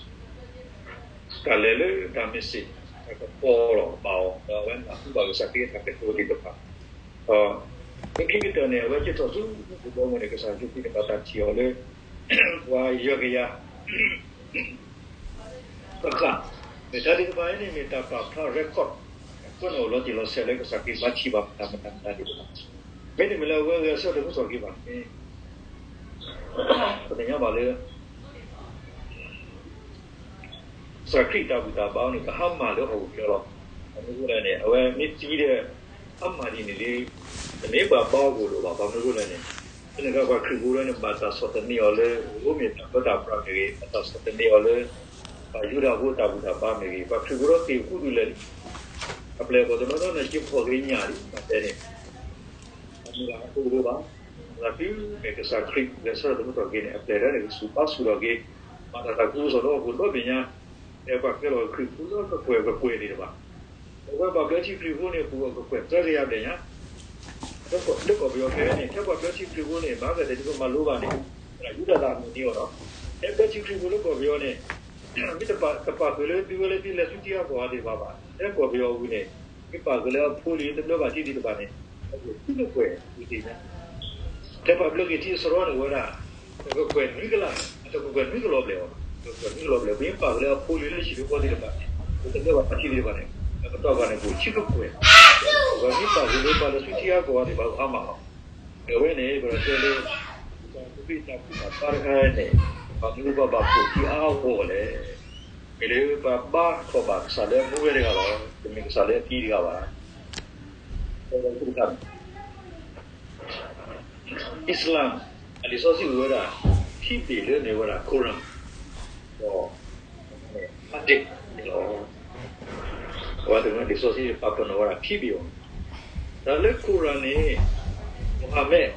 တၢ်လဲၤလၢတၢ်မ့ၢ်စ့ၢ် တၢ်ကပီၤလီၤဘၣ်အီၤ ဒီးအဝဲနၢ်ဟူဘၣ်ကစၢ်ခရံာ်အတၢ်ကတိၤသ့ၣ်တဖၣ်, ဒီးလၢခံကတၢၢ်န့ၣ် အဝဲက့ၤထီၣ်ဆူမူခိၣ်ဘီမုၢ်န့ၣ် ကစၢ်ယ့ၣ်ၡူးခရံာ်န့ၣ် ဘၣ်တၢ်ထံၣ်အီၤလၢ ပှၤယဲၢ်ကယၤ တဃၣ်, မ့ၢ်တၢ်သ့ၣ်တဖၣ်အံၤန့ၣ် မ့ၢ်တၢ်ပာ်ဖျါ record အဃိန့ၣ် အိၣ်လီၤတံၢ်လီၤဆဲးလၢကစၢ်ခရံာ်ဘၣ်ထံၣ်ဘၣ်မတၤမတၤသ့ၣ်တဖၣ်, မ့တမ့ၢ်လၢအဝဲဂဲၤဆၢထၢၣ်သမူထီၣ်က့ၤဘၣ်န့ၣ် ပသ့ၣ်ညါဘၣ်လၢ ကစၢ်ခရံာ်တၢ်ဘူၣ်တၢ်ဘါန့ၣ် ကဟါမၢ်လၢဟီၣ်ခိၣ်ချၢလီၤ. ဘၣ်မနုၤအဃိလဲၣ်န့ၣ် အဝဲမ့ၢ်သံဒီး ဟါမၢ်ဒ်န့ၣ်လံ, တမ့ၢ်ပှၤဘါအီၤကအိၣ်လၢၤဘၣ်. ဘၣ်မနုၤအဃိလဲၣ်န့ၣ် ဖဲန့ၣ်အခါပှၤခရံာ်ဖိလၢန့ၣ် ဘၣ်တၢ်ဆီၣ်သနံးအီၤလၢ ရိမ့ၤတၢ်ပၢတၢ်ပြးမ့ၢ်ဂ့ၤ, ဘၣ်တၢ်ဆီၣ်သနံးအီၤလၢ ပှၤယူဒၤဖိတၢ်ဘူၣ်တၢ်ဘါမ့ၢ်ဂ့ၤ, ပှၤခရံာ်ဖိဒီးသ့ၣ်ဃူဒုးလဲာ်လံ. အပျဲၢ်အဘီၣ်တနီၤနီၤန့ၣ် က့ၤဖီၣ်က့ၤညၣ်လံ ဘၣ်တဲန့ၣ် အမုၢ်လၢ်အအိၣ်တအိၣ်ဘၣ်, လၢတုၤမ့ၢ်ကစၢ်ခရံာ် ဂဲၤဆၢထၢၣ်သမူထီၣ်က့ၤန့ၣ် အပျဲၢ်လၢန့ၣ် ကစူၢ်ဘါစူၢ်ထီၣ်က့ၤ, မၤတၢ်သးခုကစီၣ်လၢဟီၣ်ခိၣ်ဒီဘ့ၣ်ညါ, တဲပှၤကွဲးလီၤခရံာ်ဖိလၢကကွဲၢ်ကကွဲၢ်သ့ၣ်တဖၣ်, အဝဲပှၤဘျၢထံခရံာ်ဖိန့ၣ် ပူၤအကကွဲၢ်သၢကယၤဘျဲၣ်ညါ လၢကီၢ်ပယီၤခဲအံၤန့ၣ် ထဲပှၤဘျၢထံခရံာ်ဖိန့ၣ် မၤကဲၣ်တဒုကမၤလိဘၣ်န့ၣ် ယူဒၤသးမုၢ်နံၤအီၤဒီး ထဲဘျၢထံခရံာ်ဖိလၢကီၢ်ပယီၤန့ၣ် မ့ၢ်တပာ်ဃုာ်လၢသုဝဲလၢသုလဲၤဆူထံဂၤကီၢ်ဂၤသ့ၣ်တဖၣ်ဘၣ်, လၢကီၢ်ပယီၤအပူၤန့ၣ် မ့ၢ်ပာ်ဃုာ်လၢအဖိလံၤတဘျၢဘၣ်ထံးသ့ၣ်တဖၣ်န့ၣ် အကကွဲၢ်သ့ၣ်ညါ ထဲပှၤဘျၢက့ၤထံအစရီန့ၣ်ဝဲဒၣ် တကကွဲၢ်နွံကလး, တကကွဲၢ်နွံကလီၤဘျဲၣ်အီၤ, တကကွဲၢ်နွံကလီၤဘျဲၣ်, ပမ့ၢ်ပာ်ဃုာ်လၢအဖိလံၤလၢဟံၣ်လၢဃီသ့ၣ်တဖၣ်န့ၣ် တဘျၢဘၣ်ထံးသ့ၣ်တဖၣ်န့ၣ် အကတီၢ်ဘၣ်န့ၣ် ပအိၣ်ဆံကကွဲၢ်, ပမ့ၢ်ပာ်ဃုာ်လၢပှၤလဲၤဆူထံဂၤကီၢ်ဂၤသ့ၣ်တဖၣ် အါမးလီၤ. အဝဲန့ၣ် ပတဲလၢ ကစၢ်ခရံာ်တၢ်ဘူၣ်တၢ်ဘါတခါန့ၣ် ပှၤမနုၤပှၤဘၣ်ဖှီၣ်ထံအါအါဂီၢ်ဂီၢ်လဲၣ်, မ့ၢ်လၢပှၤဘါထီၣ်ဘၣ်ကစၢ်လၢအမူဝဲတဂၤလီၤ, တမ့ၢ်ကစၢ်လၢအသံတဂၤဘၣ်. အံၣ်စလၣ် အလံာ်စီဆှံအိၣ်ဝဲဒၣ် ခံဘ့ၣ်လၢမ့ၢ်ဝဲဒၣ် Quran ဒီး Hadith န့ၣ်လီၤ. အဝဲသ့ၣ်လံာ်စီဆှံပာ်ပနီၣ်ဝဲဒၣ်ခံဘ့ၣ်အီၤ, တၢ်လၢ Quran န့ၣ် မူၤဟၤမဲး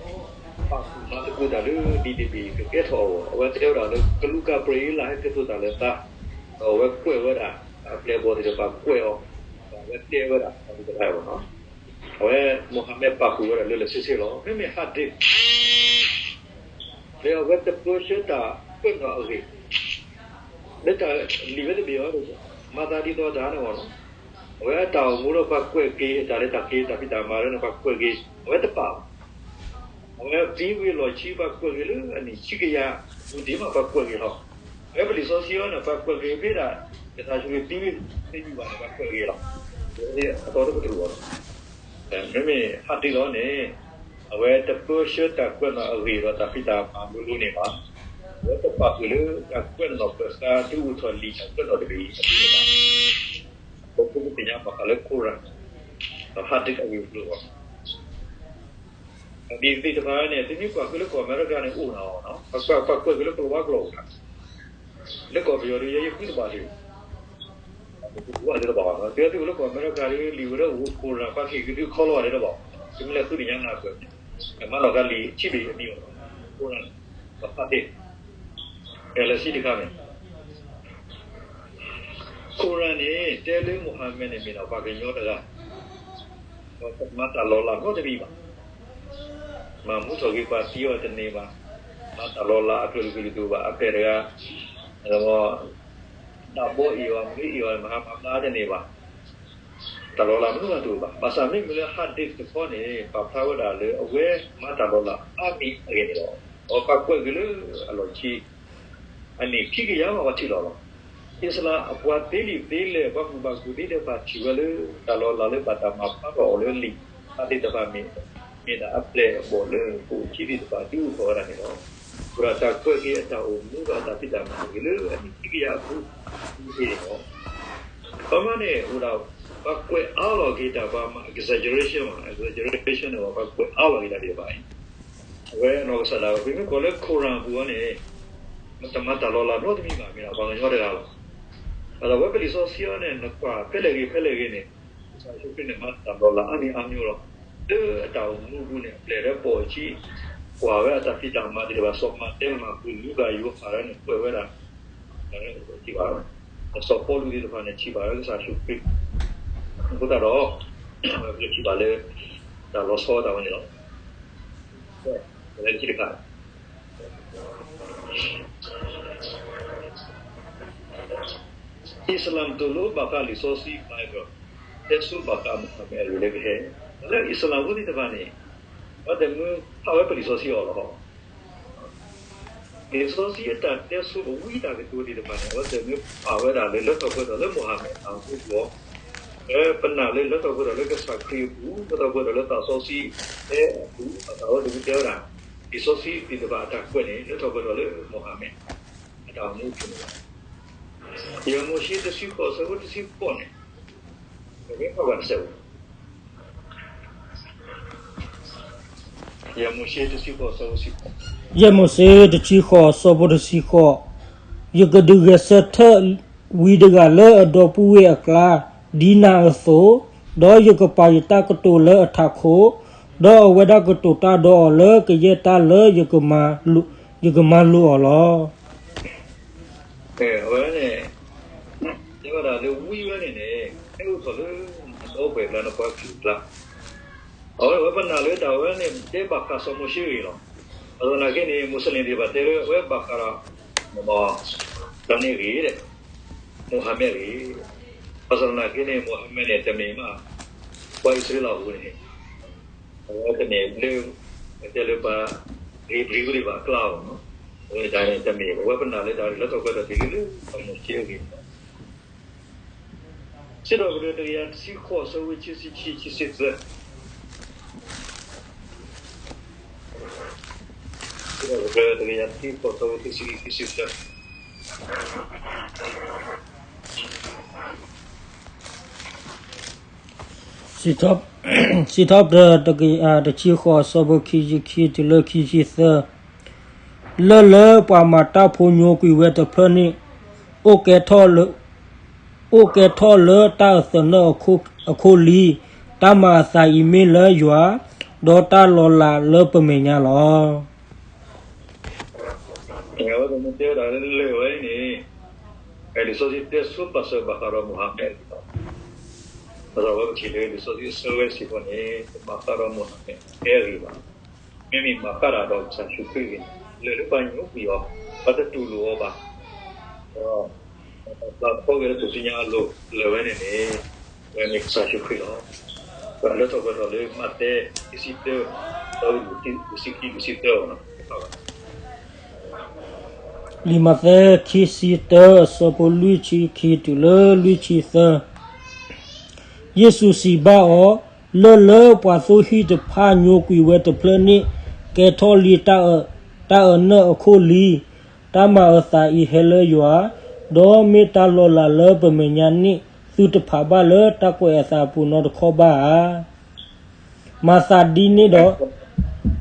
ပာ်ဃုာ်မၤသကိးတၢ်လၢဒ်တဘ့ၣ်ကကဲထီၣ်အဂီၢ် အဝဲတဲဝဲဒၣ်လၢ ကလူးကၤဘြံၤအ့လး ဟဲကဲထီၣ်တၢ်လၢသး, ဒီးအဝဲကွဲးဝဲဒၣ် အပျဲၢ်အဘီၣ်သ့ၣ်တဖၣ်ကွဲးအီၤ, ဒီးအဝဲတဲဝဲဒၣ် တၢ်သ့ၣ်တဖၣ်အဂီၢ် အဝဲ မူၤဟၤမဲး ပာ်ဃုာ်ဝဲဒၣ်လၢလၢဆ့ဆ့လီၤ. မ့မ့ၢ် Hadith လၢအဝဲတပၢဆှၢတၢ်ကွဲးနီၣ်အဂ့ၢ် လၢတၢ်လံာ်ဝဲတဘ့ၣ်အံၤ မၤသးဒ်သိးတၢ်န့ၣ်အဂီၢ်လီၤ. အဝဲအတၢ်အိၣ်မူလၢပှၤကွဲးက့ၤ တၢ်လၢတၢ်က့ၤတၢ်ဖံးတၢ်မၤလၢန့ၣ် ပှၤကွဲးက့ၤ အဝဲတပာ်ဘၣ်. အဝဲသံဝံၤလီၢ်ခံ ပှၤကွဲးက့ၤလၢအနံၣ်ဆံကယၤ မုၢ်ဒ့မး ပှၤကွဲးက့ၤလီၤ. အဝဲပလံာ်စီဆှံအံၤန့ၣ် ပှၤကွဲးက့ၤဖဲဒၣ် ကစၢ်ယ့ၣ်ၡူးခရံာ်သံဝံၤ တယံာ်ဘၣ်န့ၣ် ပှၤကွဲးက့ၤလီၤ. အသီတကတြူၢ်ဘၣ်လီၤ. မ့မ့ၢ် Hadith လီၤန့ၣ် အဝဲတပၢဆှၢတၢ်ကွဲးနီၣ်အဂ့ၢ်ဒီးတၢ်ဖံးတၢ်မၤလိၤလိၤန့ၣ်ဘၣ်. အဝဲတပာ်ဃုာ်လၢတၢ်ကွဲးနီၣ်ပၢၢ်ဆှၢ ဒုးအိၣ်ထီၣ်လံာ်တၢ်ကွဲးနီၣ်တဘ့ၣ်အံၤန့ၣ်ဘၣ်. ပကသ့ၣ်ညါဘၣ်ဃးလၢ Quran ဒီး Hadith အဂ့ၢ်အကျိၤလီၤ. ဒ်သ့ၣ်တဖၣ်န့ၣ် သုမ့ၢ်ကွၢ်ဃုာ်လၢကီၢ်အမဲရကၤန့ၣ်အိၣ်နၤအီၤ, ပှၤကွဲးက့ၤလၢကလံးဝါကျိာ်အိၣ်နၤ, လၢကီၢ်ပယီၤဒီး ယဲယဃုတဘၣ်လံ, တဘၣ်လၢတဘၣ်ဘၣ်, တုၤသုအိၣ်လၢကီၢ်အမဲရကၤဒီး လံာ်ဝဲဒၣ်အိၣ် Quran ပှၤကဟ့ၣ်က့ၤသုခီလီၤဂာ်ဒဲးတဘၣ်, သုမ့ၢ်လဲၤဃုသ့ၣ်ညါနၢ်ပၢၢ်န့ၣ် ကမၤလီၤဃာ်လံာ်ခံဘ့ၣ်အမံၤအီၤ, Quran ဒီး Hadith လၢဆံတခါန့ၣ် Quran န့ၣ် တဲလၢ Muhammad န့ၣ် မ့ၢ်ဒၣ်ပှၤကညီတဂၤ, ဒီးတမၤတၢ်လီၤလးနီတမံၤဘၣ်. မၤမူထီၣ်က့ၤပှၤသံအီၤတန့ၢ်ဘၣ်. မၤတၢ်လီၤလးအကလုာ်ကလုာ်တအိၣ်ဘၣ်. အပျဲၢ်တဂၤ ဒၣ်ဘီအ့ၣ်အီၤ မ့ၢ်အ့ၣ်အီၤ မၤဟးမၤဘျါတန့ၢ်ဘၣ်. တၢ်လီၤလးမနုၤမးတအိၣ်ဘၣ်. ဘၣ်ဆၣ်မ့မ့ၢ်လၢ Hadith တခီန့ၣ် ပာ်ဖျါဝဲဒၣ်လၢအဝဲမၤတၢ်လီၤလးအါမံၤအဂ့ၢ်န့ၣ်လီၤ. ဒီးပှၤကွဲးက့ၤလၢအလီၢ်ခံ အနံၣ်ခံကယၤမး ပှၤထံၣ်လီၤလီၤ. အံၣ်စလၣ်အပှၤသ့လံာ်သ့လဲၢ် ပှၤကူၣ်ဘၣ်ကူၣ်သ့သ့ၣ်တဖၣ်ထံၣ်ဝဲလၢ တၢ်လီၤလးလၢဘၣ်တၢ်မၤဖျါထီၣ်အီၤလၢလံာ် Hadith တဖၣ်မ့ၢ် မ့ၢ်ဒၣ်အပျဲၢ်အဘီၣ်လၢ ပအိၣ်ခံသ့ၣ်တဖၣ်ဒုးအိၣ်ထီၣ်ဝဲဒၣ်န့ၣ်လီၤ. အဃိဒီးတၢ်ကွဲးက့ၤအတၢ်အိၣ်မူဒီးအတၢ်ဖံးတၢ်မၤအဂ့ၢ်လၢအနံၣ်ခံကယၤအပူၤန့ၣ်လီၤ. ခီမီန့ၣ် အိၣ်ဒၣ် ပှၤကွဲးအါလီၤက့ၤတၢ် ပှၤမၤ exaggeration မး exaggeration န့ၣ် ပှၤကွဲးအါလီၤက့ၤတၢ်ဒံးဘၣ်အံၤ အဝဲအနီၢ်ကစၢ်ဒၣ်ဝဲ ပမ့ၢ်ကွၢ်လၢ Quran အပူၤအံၤန့ၣ် တမၤတၢ်လီၤလးနီတမံၤဘၣ် မ့ၢ်ဒၣ်ပှၤကညီတဂၤလီၤ. အဝဲပလံာ်စီဆှံအံၤန့ၣ် နကွၢ်ဖဲလဲၣ်ဂ့ၤဖဲလဲၣ်ဂ့ၤန့ၣ် ကစၢ်ယ့ၣ်ၡူးခရံာ်န့ၣ် မၤတၢ်လီၤလးအါမံၤအါမံၤလီၤ. လၢအတၢ်အိၣ်မူအပူၤန့ၣ် အပျဲၢ်လၢပိာ်အခံ ကွၢ်ဝဲအတၢ်ဖံးတၢ်မၤသ့ၣ်တဖၣ် စီၤမးသဲ မၢ်ကူး လူၤကၣ် ယိၤဟၣ်န့ၣ် ကွဲးဝဲဒၣ် ထံၣ်ဘၣ် စီၤပီလူးသ့ၣ်တဖၣ်န့ၣ် ထံၣ်ဘၣ်လၢကစၢ်ယ့ၣ်ၡူးခရံာ် အဃိသတးဒီး ပထံၣ်ဘၣ်လၢ တၢ်လီၤဆီတၢ်ဝဲန့ၣ်လီၤ. လၢခံတခါ အံၣ်စလၣ်တလိၣ်ဘၣ်ဃးလံာ်စီဆှံ Bible တဲဆိဘၣ်ဃး Muhammad အဂ့ၢ်လၢကဟဲ, လၢအံၣ်စလၣ်ဖိသ့ၣ်တဖၣ်န့ၣ် အဝဲသ့ၣ်မ့ၢ်ဖးဝဲပလံာ်စီဆှံအီၤလီၤ. လံာ်စီဆှံအတၢ်တဲဆိအဝံတၢ်ကတိၤသ့ၣ်တဖၣ်န့ၣ် အဝဲသ့ၣ်မ့ၢ်ဖးဝဲဒၣ်လၢလၢထီၣ်ပှဲၤထီၣ်လၢ Muhammad အတၢ်အိၣ်မူအပူၤ, လၢပနာ်လၢလၢထီၣ်ပှဲၤထီၣ်လၢကစၢ်ခရံာ်အပူၤ, လၢထီၣ်ပှဲၤထီၣ်လၢသးစီဆှံအပူၤ, အတၢ်ဝဲသ့ၣ်မ့ၢ်တဲဝဲဒၣ် လံာ်စီဆှံသ့ၣ်တဖၣ်အတၢ်ကွဲးန့ၣ် လၢထီၣ်ပှဲၤထီၣ်လၢ Muhammad အတၢ်အိၣ်မူအပူၤန့ၣ်လီၤ. ယဲၢ်မိၤၡ့တဆံဃိး အဆၢဖိတဆံဃိးန့ၣ် ပမ့ၢ်ဖးဘၣ်တစဲးဖိ ယဲၢ်မိၤၡ့တဆံဃိး အဆၢဖိတဆံဃိး, ယဲၢ်မိၤၡ့တဆံဃိး အဆၢဖိတဆံဃိး, ယကဒုးဂဲၤဆၢထၢၣ်ဝံတဂၤလၢအဒီပုၢ်ဝဲၢ်အကျါ ဒ်နၤအသိး, ဒီးယကပာ်ယတၢ်ကတိၤလၢအထးခိၣ်, ဒီးအဝဲဒၣ်ကတိၤတၢ်ဒီးအီၤလၢကယဲၢ်တၢ်လၢယကမၤလိာ်အီၤလီၤ. အဝဲန့ၣ် တဲဝဲဒၣ်လၢဝံဝဲန့ၣ်န့ၣ် ဟဲအိၣ်ထီၣ်လၢနဒီပုၢ်ဝဲၢ်အကျါ နပှၤကလုာ်အကျါ, အဝဲပနာ်လၢတၢ်ဝဲန့ၣ် တဲဘၣ်ဃးစီၤမိၤၡ့အဂ့ၢ်လီၤ. ဘၣ်ဆၣ်သနာ်က့န့ၣ် Muslim သ့ၣ်တဖၣ်တဲလၢ အဝဲဘၣ်ဃးဒီး တၢ်န့ၣ်အဂ့ၢ် Muhammad အဂ့ၢ်, ဘၣ်ဆၣ်သနာ်က့န့ၣ် Muhammad န့ၣ် တမ့ၢ်မး ပှၤအံၣ်စရ့လးအပူၤန့ၣ် အဝဲတမ့ၢ်လၢ တဲလၢပှၤ Hebrew သ့ၣ်တဖၣ်အကျါအီၤ, အဝဲတၢ်န့ၣ်တမ့ၢ် အဝဲပနာ်လၢတၢ်လၢထီၣ်ပှဲၤထီၣ်တ့ၢ်လံလၢ စီၤမိၤၡ့အဂ့ၢ်န့ၣ်လီၤ. စံးထီၣ်ပတြၢၤတကယၤတဆံဃိး အဆၢဖိခံဆံခံ ခံဆံသၢ, စံးထီၣ်ပတြၢၤတကယၤတဆံဃိး အဆၢဖိခံဆံခံ ခံဆံသၢ. စံးထီၣ်ပတြၢၤတကယၤတဆံဃိး အဆၢဖိခံဆံခံ ခံဆံသၢ စံးထီၣ်ပတြၢၤ တကယၤတဆံဃိး အဆၢဖိခံဆံခံတုၤလၢခံဆံသၢ, လၢလၢပှၤမၤတၢ်ဖိညိကွံာ်ဝဲတဖျၢၣ်န့ၣ်, အိၣ်ကဲထီၣ်လၢ အိၣ်ကဲထီၣ်လၢတၢ်အသနၢၣ်အခိၣ်လံ, တၢ်မၤအသးအံၤမ့ၢ်လၢယွၤ, ဒီးတၢ်လီၤလးလၢပမဲာ်ညါလီၤ. အဝဲပမ့ၢ်တဲဝဲဒၣ်လၢလၢၢ်ဝဲန့ၣ်, လံာ်စီဆှံတဲဆိပာ်စၢၤဘၣ်ဃးဒီးမိၤဟၤမ့းအဂ့ၢ်လီၤ. ဘၣ်ဆၣ်ဝဲပထံၣ်လၢလံာ်စီဆှံအဆၢဝဲစ့ၢ်ကီးန့ၣ် တဘၣ်ဃးဒီးမိၤဟၤမ့းအဂ့ၢ်ဘၣ်. မ့မ့ၢ်ဘၣ်ဃးဒၣ်ဒီးကစၢ်ယ့ၣ်ၡူးခရံာ်အဂ့ၢ်, လၢၢ်လၢပှၤညိကွံာ်အီၤ, ပှၤတတူၢ်လိာ်အီၤဘၣ်. ဒီး ပာ်ဖျါထီၣ်က့ၤလၢထူၣ်စုညါအလိၤ လၢၢ်ဝဲန့ၣ်န့ၣ်, ဝဲန့ၣ်ကစၢ်ယ့ၣ်ၡူးခရံာ်လီၤ. ပလၢထီၣ်ပှဲၤထီၣ်လၢမးသဲ ခံဆံတၢ, ဒီးလွံၢ်ဆံခံတုၤလွံၢ်ဆံသၢလီၤ. လံာ်မးသဲ ခံဆံတၢ အဆၢဖိလွံၢ်ဆံခံတုၤလၢလွံၢ်ဆံသၢ, ယ့ၣ်ၡူးစံးဘၣ်အီၤ, လၢလၢပှၤသိဟံၣ်တဖၣ်ညိကွံာ်ဝဲတဖျၢၣ်န့ၣ်, ကဲထီၣ်လံတၢ်အနၢၣ်အခိၣ်လံ. တၢ်မၤအသးအံၤဟဲလၢယွၤ, ဒီးမ့ၢ်တၢ်လီၤလးလၢပမဲာ်ညါန့ၣ်, သုတဖးဘၣ်လၢတၢ်ကွဲးအသးအပူၤနီတခီၣ်ဘၣ်ဧါ. မၤသးဒ်န့ၣ်ဒီး,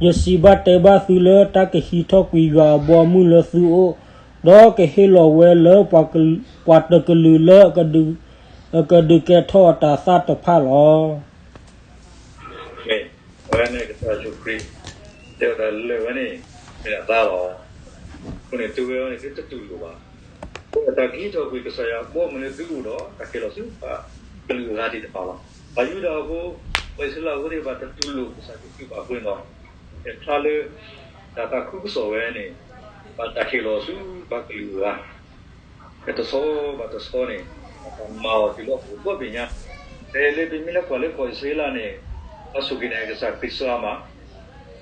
ယစံးဘၣ်တဲဘၣ်သုလၢတၢ်ကဟံးထီၣ်ကွံာ်ယွၤအဘီအမုၢ်လၢသုအိၣ်, ဒီးကဟ့ၣ်လီၤဝဲလၢပှၤတကလုာ်လၢ အကဒုးကဲထီၣ်အတၤသၣ်တဖၣ်လီၤ. မ့ၢ်ဝဲန့ၣ်ကစၢ်ယ့ၣ်ၡူးခရံာ် တဲဝဲဒၣ်လၢၢ်ဝဲန့ၣ် မ့ၢ်ဒၣ်သါလီၤ. အဃိန့ၣ် သုဝဲန့ၣ် သုတတူၢ်လိာ်ဘၣ်. အဃိတၢ်ကဟံးထီၣ်ကွံာ်ကစၢ်ယွၤအဘီအမုၢ်လၢသုအိၣ်ဒီး တၢ်ကဲလီၤဆူပှၤကလုာ်အဂၤသ့ၣ်တဖၣ်လီၤ. ပှၤယူဒၤဖိ, ပှၤအံၣ်စရ့လးဖိသ့ၣ်တဖၣ် တတူၢ်လိာ်ကစၢ်ယ့ၣ်ၡူးခရံာ်ဘၣ်အဃိန့ၣ်ဒီး, ဖျါလၢ တၢ်သးခုကစီၣ်ဝဲန့ၣ် ဘၣ်တၢ်ဟ့ၣ်လီၤဆူပှၤကလုာ်အဂၤ တဆီဘၣ်တဆီန့ၣ် တၢ်မၤအီၤတုၤလၢအဘူးဒီဘ့ၣ်ညါ, ဖဲလၢပမ့ၢ်လၢကွၢ်လၢကီၢ်အံၣ်စရ့လးန့ၣ်, ပှၤစူၢ်က့ၤနာ်က့ၤကစၢ်ခရံာ်စှၤမး,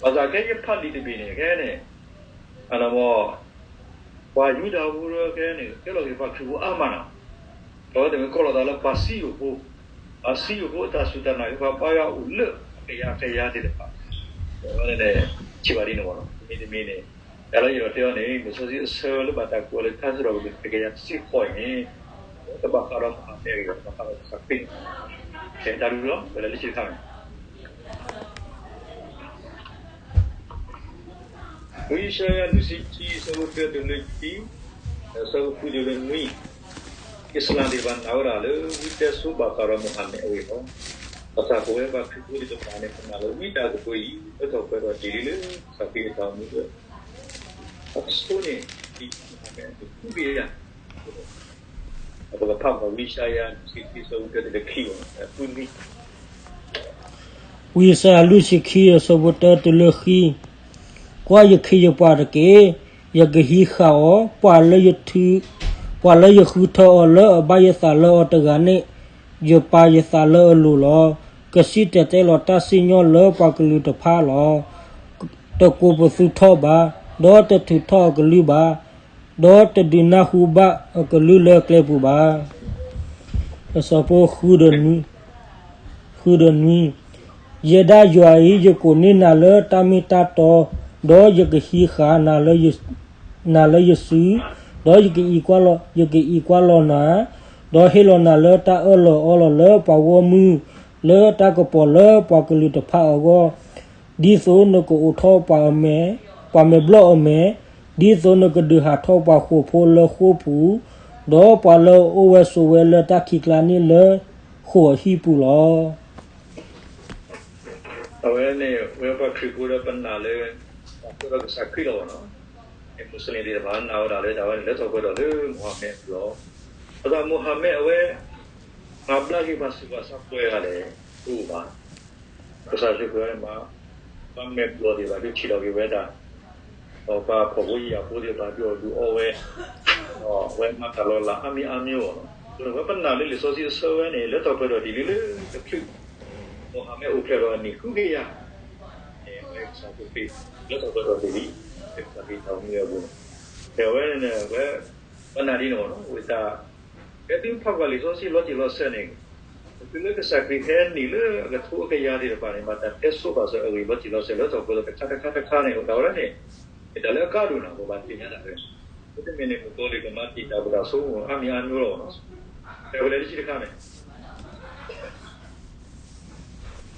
ဘၣ်ဆၣ်ခဲအံၤဖးလံာ်တဘ့ၣ်န့ၣ် ခဲအံၤန့ၣ်, ပှၤယူဒၤဖိခဲအံၤန့ၣ် ကဲလီၤက့ၤပှၤခရံာ်ဖိအါမးနီၤ, ဒီးအဝဲသ့ၣ်မ့ၢ်ကိးလီၤသးလၢပှၤစံယိၣ်ဖိ, ပှၤစံယိၣ်ဖိအတၢ်စူၢ်တၢ်နာ်က့ၤ ပှၤဘါယွၤအိၣ်လၢအကယၤကယၤသ့ၣ်တဖၣ်, အဝဲန့ၣ် ထံၣ်ဘၣ်ဒ်န့ၣ်မးနီၤ, တမံၤတမံၤန့ၣ်, တၢ်လၢယအဲၣ်ဒိးတဲအီၤန့ၣ် လံာ်စီဆှံအဆၢလၢဘၣ်တၢ်ကွဲးအီၤလၢထါစံးထီၣ်ပတြၢၤ တကယၤတဆံဃိးအံၤန့ၣ်, တဘၣ်ဃးဒီးမိၤဟၤမ့းအဂ့ၢ်ဘၣ်, ဘၣ်ဃးဒီးကစၢ်ခရံာ်န့ၣ်, ကဲတၢ်ဒုးလီၤ ပလဲၤလၢခံတခါန့ၣ် ဝံယၡါယၤ လွံၢ်ဆံခံ အဆၢဖိတၢတုၤလၢခံ, ဒီးအဆၢဖိဃုတုၤလၢနွံ, အံၣ်စရ့လးသ့ၣ်တဖၣ်နာ်ဝဲဒၣ်လၢ ဝံတဲဆိပာ်ဃာ်ဒီးမိၤဟၤမ့းအဂ့ၢ်လီၤ. ဘၣ်ဆၣ်ပဝဲပှၤခရံာ်ဖိသ့ၣ်တဖၣ်န့ၣ် ပနာ်လၢဝံတၢ်ကတိၤအံၤ လၢထီၣ်ပှဲၤထီၣ်တ့ၢ်လံလၢ ကစၢ်ခရံာ်အတၢ်အိၣ်မူလၢ အဆိန့ၣ် ဒ်မိၤဟၤမ့းအဂ့ၢ်ဃုကယၤ ပကဖးဘၣ်ဝံယၡါယၤ လွံၢ်ဆံခံ အဆၢဖိတၢတုၤလၢခံအံၤ, ဝံယၡါယၤ လွံၢ်ဆံခံ အဆၢဖိတၢတုၤလၢခံ, ကွၢ်ယခ့ယပှၤတက့ၢ်, ယကဟံးဃာ်အီၤ, ပှၤလၢယထု, ပှၤလၢယဃုထၢအီၤလၢအဘၣ်ယသးလၢအီၤတဂၤန့ၣ်, ယပာ်ယသးလၢအလိၤလီၤ. ကစံၣ်တဲၤတဲလီၤတၢ်စံၣ်ညီၣ်လၢပှၤကလုာ်တဖၣ်လီၤ. တကိးပသူထီၣ်ဘၣ်, ဒီးတထုးထီၣ်အကလုၢ်ဘၣ်, ဒီးတဒုးနၢ်ဟူဘၣ်အကလုၢ်လၢအကျဲပူၤဘၣ်. အဆၢဖိ ဃုဒီးနွံ, ယဲဒၣ်ယွၤအံၤ ယကိးန့ၢ်နၤလၢတၢ်မ့ၢ်တၢ်တီ, ဒီးယကဟံးဃာ်နၤလၢယစု, ဒီးယကအံးကွၢ်လီၤ, ယကအံးကွၢ်လီၤနၤ, ဒီးဟ့ၣ်လီၤနၤလၢတၢ်အၢၣ်လီၤအီလီၤလၢပှၤဂီၢ်မုၢ်, လၢတၢ်ကပီၤလၢပှၤကလုာ်တဖၣ်အဂီၢ်, ဒ်သိးနကအိးထီၣ်ပှၤအမဲာ်, ပှၤမဲာ်ဘျီၣ်အမဲာ်, ဒ်သိးနကဒုးဟးထီၣ်ပှၤဃိာ်ဖိလၢဃိာ်ပူၤ, ဒီးပှၤလၢအအိၣ်ဝဲဆိးဝဲလၢတၢ်ခံးကျါန့ၣ်လၢဃိာ်အဟံၣ်ပူၤလီၤ. အဝဲန့ၣ် ဝဲပှၤခရံာ်ဖိဒီးပနာ်လၢ တၢ်ဃုာ်ဒီးကစၢ်ခရံာ်လီၤဘၣ်နီၤ. မူးစလ့ၣ်သ့ၣ်တဖၣ်နာ်ဝဲဒၣ်လၢတၢ်ဝဲန့ၣ် လၢထီၣ်ပှဲၤထီၣ်လၢမိၤဟၤမ့းအပူၤလီၤ. အဃိသတးမိၤဟၤမ့းအဝဲ မၤဘျါက့ၤပှၤဆူးပှၤဆါပှဲၤဂၤလဲၣ်, တအိၣ်ဘၣ်. ကစၢ်ယ့ၣ်ၡူးခရံာ်မၤ ပှၤမဲာ်ဘျီၣ်သ့ၣ်တဖၣ်ဒုးထံၣ်လီၤက့ၤဝဲဒၣ်, ဒီးပှၤဖှီၣ်ဖိယာ်ဖိသ့ၣ်တဖၣ်ဒုးအီၣ်ဒုးအီဝဲ, ဒီးအဝဲမၤတၢ်လီၤလးအါမံၤအါမံၤအီၤလီၤ. အဃိန့ၣ် ပဝဲပနာ်လၢလံာ်စီဆှံအဆၢဝဲန့ၣ် လၢထီၣ်ပှဲၤထီၣ်တ့ၢ်လံလၢတချုး မိၤဟၤမ့းအိၣ်ဖျဲၣ်ထီၣ်အနံၣ်ဃုကယၤ, အဝဲကစၢ်ယ့ၣ်ၡူးခရံာ် လၢထီၣ်ပှဲၤထီၣ်တ့ၢ်လံ, လၢကစၢ်ခရံာ်တၢ်အိၣ်မူအပူၤန့ၣ်, အဝဲန့ၣ် ဝဲ ပနာ်ဒ်န့ၣ်မးနီၤ, ဝဲတၢ် ဖဲသုဖးကွၢ်လံာ်စီဆှံလီၤတံၢ်လီၤဆဲးန့ၣ်, တုၤလၢကစၢ်ခရံာ်ဟဲနံၣ်လၢအကထိအကယၤသ့ၣ်တဖၣ်န့ၣ် ဘၣ်တၢ်တဲဆိပာ်စၢၤအဂ့ၢ်လီၤတံၢ်လီၤဆဲးလၢထီၣ်ပှဲၤထီၣ်တခါတခါတခါန့ၣ် အိၣ်ဒၣ်ဝဲဒၣ်န့ၣ်, မ့ၢ်တၢ်လၢအကါဒိၣ်နီၤ ပဘၣ်သ့ၣ်ညါဒၣ်ဝဲ, မ့တမ့ၢ်န့ၣ် မုၣ်ကီၤလံၢ်ကမၤတံာ်တာ်ပတၢ်ဆိကမိၣ်အါမံၤအါမံၤလီၤနီၤ, ဖဲပလဲၤလၢခံတခါန့ၣ်